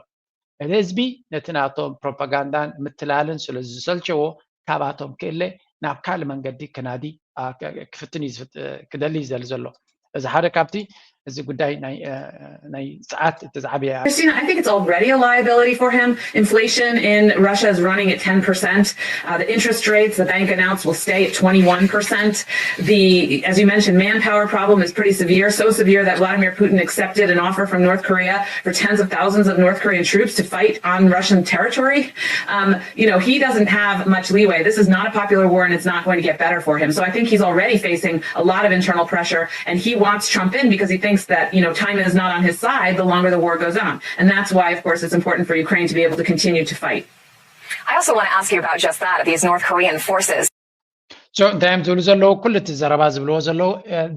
እቲ ህዝቢ ነቲ ናቶም ፕሮፓጋንዳን ምትላልን ስለ ዝሰልቸዎ ካባቶም ክእለ ናብ ካልእ መንገዲ ክናዲ ክፍትን እዩ ክደሊ እዩ ዘሊ ዘሎ። እዚ ሓደ ካብቲ እዚ ጉዳይ ናይ ሰዓት እቲ ዝዓበየ Christina, I think it's already a liability for him. Inflation in Russia is running at ten percent. Uh, the interest rates the bank announced will stay at twenty-one percent. The, as you mentioned, manpower problem is pretty severe, so severe that Vladimir Putin accepted an offer from North Korea for tens of thousands of North Korean troops to fight on Russian territory. Um, you know, he doesn't have much leeway. This is not a popular war and it's not going to get better for him. So I think he's already facing a lot of internal pressure and he wants Trump in because he thinks that, you know, time is not on his side the longer the war goes on. And that's why, of course, it's important for Ukraine to be able to continue to fight. I also want to ask you about just that, these North Korean forces. So እንታይ እዮም ዝብሉ ዘለዉ? ኩሉ እቲ ዘረባ ዝብልዎ ዘለዉ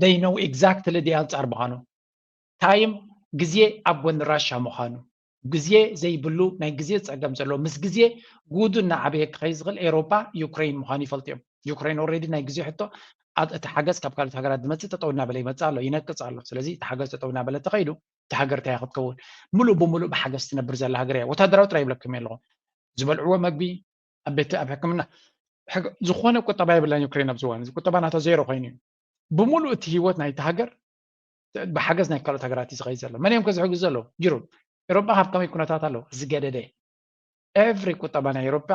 they know exactly the answer ምዃኑ። ታይም ግዜ ኣብ ጎኒ ራሻ ምዃኑ፣ ግዜ ዘይብሉ ናይ ግዜ ጸገም ዘለዎ፣ ምስ ግዜ ጉዱ እናዓበየ ክኸይድ ዝኽእል ኤውሮጳ ዩክሬን ምዃኑ ይፈልጡ እዮም። ዩክሬን ኦልሬዲ ናይ ግዜ ሕቶ እቲ ሓገዝ ካብ ካልኦት ሃገራት ዝመጽእ ጠጠው እናበለ ይመጽእ ኣሎ፣ ይነቅጽ ኣሎ። ስለዚ እቲ ሓገዝ ጠጠው እናበለ ተኸይዱ እታ ሃገር እንታይ ክትከውን? ምሉእ ብምሉእ ብሓገዝ ትነብር ዘላ ሃገር እያ። ወታደራዊ ጥራይ ይብለኩም ኣለኹ። ዝበልዕዎ መግቢ ኣብ ቤት ኣብ ሕክምና ዝኾነ ቁጠባ የብላን ዩክሬን ኣብዚ እዋን እዚ ቁጠባ ናታ ዜሮ ኮይኑ እዩ። ብምሉእ እቲ ህይወት ናይቲ ሃገር ብሓገዝ ናይ ካልኦት ሃገራት እዩ ዝኸይድ ዘሎ። መን እዮም ከዝሕግዙ ዘለዉ? ዩሮብ። ኤሮጳ ካብ ከመይ ኩነታት ኣለዉ? ዝገደደ ኤቭሪ ቁጠባ ናይ ኤሮጳ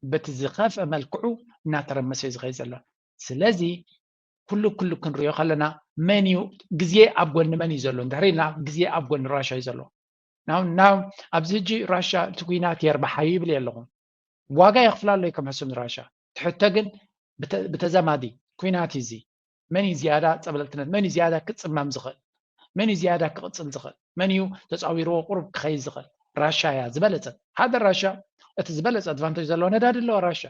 በቲ ዝኸፍአ መልክዑ እናተረመሰ እዩ ዝኸይድ ዘሎ። ስለዚ ኩሉ ኩሉ ክንሪኦ ከለና መን እዩ ግዜ ኣብ ጎኒ መን እዩ ዘሎ እንድሕር ኢልና ግዜ ኣብ ጎኒ ራሻ እዩ ዘሎ። ናው ናው ኣብዚ ሕጂ ራሻ እቲ ኩናት የርብሓ እዩ ይብል ኣለኹ። ዋጋ የኽፍላ ኣሎ ከም ሕሱም ራሻ ትሕቶ ግን ብተዛማዲ ኩናት እዚ መን እዩ ዝያዳ ጸብለልትነት መን እዩ ዝያዳ ክጽመም ዝኽእል መን እዩ ዝያዳ ክቕጽል ዝኽእል መን እዩ ተጻዊርዎ ቁሩብ ክኸይድ ዝኽእል ራሻ እያ ዝበለጸት ሓደ ራሻ እቲ ዝበለጸ ኣድቫንቴጅ ዘለዎ ነዳዲ ኣለዋ ራሻ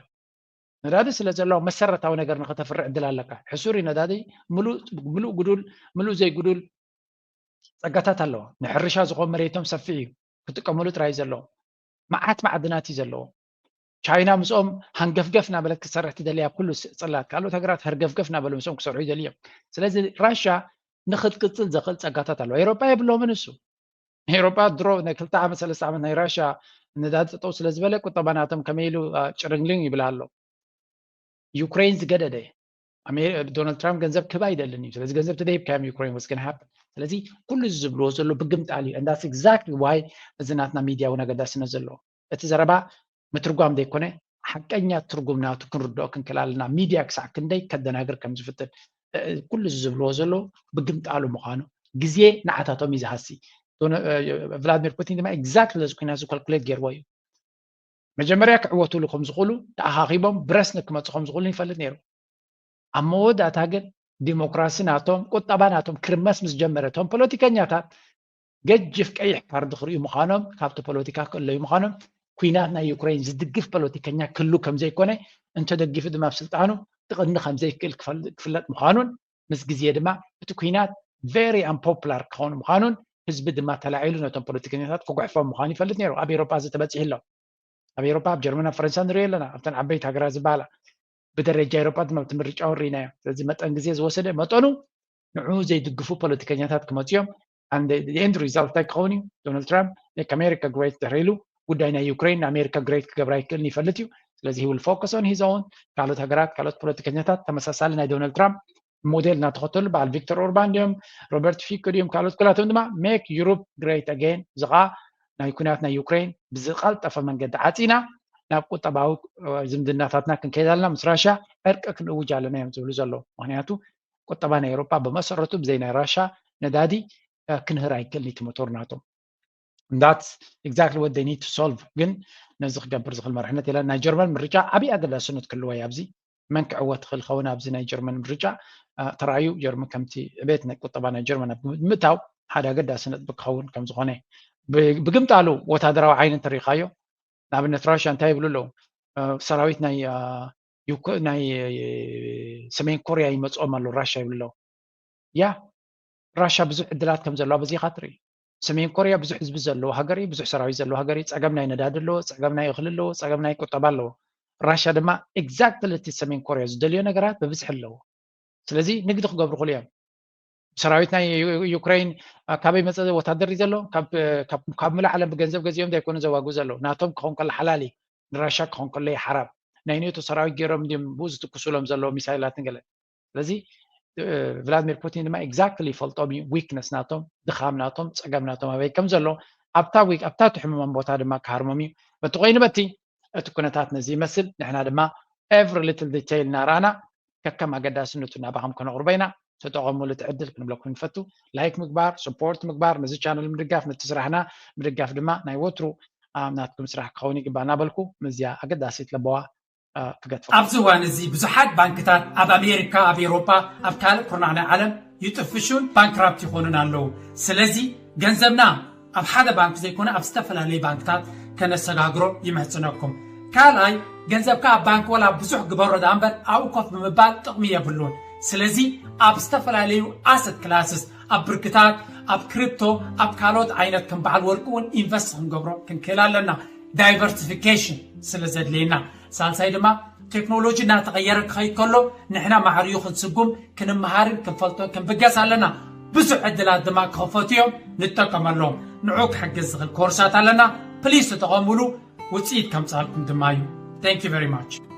ነዳዲ ስለ ዘለዎ መሰረታዊ ነገር ንኸተፍርዕ ዕድል ኣለካ ሕሱር እዩ ነዳዲ ምሉእ ጉዱል ምሉእ ዘይጉዱል ጸጋታት ኣለዎ ንሕርሻ ዝኾን መሬቶም ሰፊሕ እዩ ክጥቀመሉ ጥራይ ዘለዎ መዓት ማዕድናት እዩ ዘለዎ ቻይና ምስኦም ሃንገፍገፍ እናበለት ክትሰርሕ ትደሊ ኣብ ኩሉ ጽላት ካልኦት ሃገራት ሃርገፍገፍ እናበሉ ምስኦም ክሰርሑ ይደሊ እዮም ስለዚ ራሻ ንክትቅጽል ዘኽእል ጸጋታት ኣለዎ ኤሮጳ የብሎምን እሱ ኤሮጳ ድሮ ናይ ክልተ ዓመት ሰለስተ ዓመት ናይ ራሻ ነዳዲ ጠጠው ስለ ዝበለ ቁጠባ ናቶም ከመይ ኢሉ ጭርንግሊንግ ይብላ ኣሎ ዩክሬን ዝገደደ ዶናልድ ትራምፕ ገንዘብ ክህብ ኣይደልን እዩ ስለዚ ገንዘብ ተደሂብካዮም ዩክሬን was gonna happen ስለዚ ኩሉ እዚ ዝብልዎ ዘሎ ብግምጣል እዩ and that's exactly why እዚ ናትና ሚድያ እውን ኣገዳስነት ዘለዎ እቲ ዘረባ ምትርጓም ዘይኮነ ሓቀኛ ትርጉም ናቱ ክንርድኦ ክንክእል ኣለና ሚድያ ክሳዕ ክንደይ ከደናግር ከም ዝፍትን ኩሉ እዚ ዝብልዎ ዘለዉ ብግምጣሉ ምዃኑ ግዜ ንዓታቶም እዩ ዝሃሲ ቭላድሚር ፑቲን ድማ exactly ነዚ ኩናት እዚ calculate ገይርዎ እዩ መጀመርያ ክዕወትሉ ከም ዝኽእሉ ተኣኻኺቦም ብረስኒ ክመፁ ከም ዝኽእሉ ይፈልጥ ነይሩ ኣብ መወዳእታ ግን ዲሞክራሲ ናቶም ቁጠባ ናቶም ክርመስ ምስ ጀመረ እቶም ፖለቲከኛታት ገጅፍ ቀይሕ ካርዲ ክርእዩ ምዃኖም ካብቲ ፖለቲካ ክእለዩ ምዃኖም ኩናት ናይ ዩክሬን ዝድግፍ ፖለቲከኛ ክህሉ ከም ዘይኮነ እንተደጊፉ ድማ ኣብ ስልጣኑ ክቕኒ ከም ዘይክእል ክፍለጥ ምዃኑን ምስ ግዜ ድማ እቲ ኩናት very unpopular ክኸውን ምዃኑን ህዝቢ ድማ ተላዒሉ ነቶም ፖለቲከኛታት ክጉሕፎም ምዃኑ ይፈልጥ ነይሩ ኣብ ኤሮጳ እዚ ተበፂሑ ኣሎ ኣብ ኤሮጳ ኣብ ጀርመን ኣብ ፈረንሳ ንሪኦ ኣለና ኣብተን ዓበይቲ ሃገራት ዝበሃላ ብደረጃ ኤሮፓ ድማ እቲ ምርጫ እውን ርኢናዮ። ስለዚ መጠን ግዜ ዝወሰደ መጠኑ ንዑ ዘይድግፉ ፖለቲከኛታት ክመፅዮም። And the end result እንታይ ክኸውን እዩ? ዶናልድ ትራምፕ make America great ድሕሪ ኢሉ ጉዳይ ናይ ዩክሬን ንኣሜሪካ ግሬት ክገብራ ይክእልን ይፈልጥ እዩ። ስለዚ he will focus on his own። ካልኦት ሃገራት ካልኦት ፖለቲከኛታት ተመሳሳሊ ናይ ዶናልድ ትራምፕ ሞዴል እናተኸተሉ በዓል ቪክተር ኦርባን ድዮም፣ ሮበርት ፊኮ ድዮም፣ ካልኦት ኩላቶም ድማ make Europe great again። እዚ ከዓ ናይ ኩናት ናይ ዩክሬን ብዝቐልጠፈ መንገዲ ዓፂና ናብ ቁጠባዊ ዝምድናታትና ክንከይድ ኣለና፣ ምስ ራሻ ዕርቂ ክንእውጅ ኣለና እዮም ዝብሉ ዘለዉ። ምክንያቱ ቁጠባ ናይ ኤሮፓ ብመሰረቱ ብዘይ ናይ ራሻ ነዳዲ ክንህር ኣይክእልን እቲ ሞቶር ናቶም። That's exactly what they need to solve። ግን ነዚ ክገብር ዝኽእል መርሕነት የለን። ናይ ጀርመን ምርጫ ዓብዪ ኣገዳስነት ክህልዎ እዩ። ኣብዚ መን ክዕወት ትኽእል ኸውን ኣብዚ ናይ ጀርመን ምርጫ ተራእዩ። ጀርመን ከምቲ ዕቤት ናይ ቁጠባ ናይ ጀርመን ኣብ ግምት ምእታው ሓደ ኣገዳሲ ነጥቢ ክኸውን ከም ዝኾነ ብግምጣሉ ወታደራዊ ዓይኒ እንተሪኢኻዮ ንኣብነት ራሽያ እንታይ ይብሉ ኣለዉ? ሰራዊት ናይ ናይ ሰሜን ኮርያ ይመፅኦም ኣሎ ራሽያ ይብሉ ኣለዉ። ያ ራሽያ ብዙሕ ዕድላት ከም ዘለዋ በዚኻ ትርኢ። ሰሜን ኮርያ ብዙሕ ህዝቢ ዘለዎ ሃገር እዩ፣ ብዙሕ ሰራዊት ዘለዎ ሃገር እዩ። ፀገም ናይ ነዳዲ ኣለዎ፣ ፀገም ናይ እኽሊ ኣለዎ፣ ፀገም ናይ ቁጠባ ኣለዎ። ራሽያ ድማ exactly እቲ ሰሜን ኮርያ ዝደልዮ ነገራት ብብዝሒ ኣለዎ። ስለዚ ንግዲ ክገብሩ ክእሉ እዮም። ሰራዊት ናይ ዩክሬን ካበይ መፀ ወታደር እዩ ዘሎ? ካብ ሙሉእ ዓለም ብገንዘብ ገዚኦም ዳይኮኑ ዘዋጉ ዘለዉ። ናቶም ክኸውን ከሎ ሓላል እዩ፣ ንራሻ ክኸውን ከሎ እዩ ሓራም። ናይ ኔቶ ሰራዊት ገይሮም ድም ብኡ ዝትኩሱሎም ዘለዉ ሚሳይላትን ገለ። ስለዚ ቭላድሚር ፑቲን ድማ exactly ይፈልጦም እዩ፣ ዊክነስ ናቶም፣ ድኻም ናቶም፣ ፀገም ናቶም ኣበይ ከም ዘሎ ኣብታ ኣብታ ትሕምሞም ቦታ ድማ ክሃርሞም እዩ። በቲ ኮይኑ በቲ እቲ ኩነታት ነዚ ይመስል። ንሕና ድማ every little detail እናረኣና ከከም ኣገዳስነቱ ናባኹም ከነቕርቦ ኢና። ተጠቐሙሉ እቲ ዕድል ክንብለኩም ንፈቱ። ላይክ ምግባር፣ support ምግባር፣ ነዚ ቻነል ምድጋፍ፣ ነቲ ስራሕና ምድጋፍ ድማ ናይ ወትሩ ናትኩም ስራሕ ክኸውን ይግባእ እናበልኩ ምስዚኣ ኣገዳሲት ለበዋ ክገድፈኩም። ኣብዚ እዋን እዚ ብዙሓት ባንክታት ኣብ ኣሜሪካ፣ ኣብ ኤውሮጳ፣ ኣብ ካልእ ኩርናዕ ናይ ዓለም ይጥፍሹን ባንክራፕት ይኾኑን ኣለዉ። ስለዚ ገንዘብና ኣብ ሓደ ባንክ ዘይኮነ ኣብ ዝተፈላለዩ ባንክታት ከነሰጋግሮ ይምሕጽነኩም። ካልኣይ ገንዘብካ ኣብ ባንክ ወላ ብዙሕ ግበሮ ደኣ እምበር ኣብኡ ኮፍ ብምባል ጥቕሚ የብሉን። ስለዚ ኣብ ዝተፈላለዩ ኣሰት ክላስስ ኣብ ብርክታት ኣብ ክሪፕቶ ኣብ ካልኦት ዓይነት ከም በዓል ወርቂ እውን ኢንቨስት ክንገብሮ ክንክእል ኣለና። ዳይቨርሲፊኬሽን ስለ ዘድልየና። ሳልሳይ ድማ ቴክኖሎጂ እናተቐየረ ክኸይድ ከሎ ንሕና ማዕርዩ ክንስጉም ክንመሃርን ክንፈልጦን ክንብገስ ኣለና። ብዙሕ ዕድላት ድማ ክኸፈቱ እዮም፣ ንጠቀመሎም። ንዑ ክሕግዝ ዝኽእል ኮርሳት ኣለና። ፕሊስ ተጠቐሙሉ፣ ውፅኢት ከምፃልኩም ድማ እዩ። Thank you very much።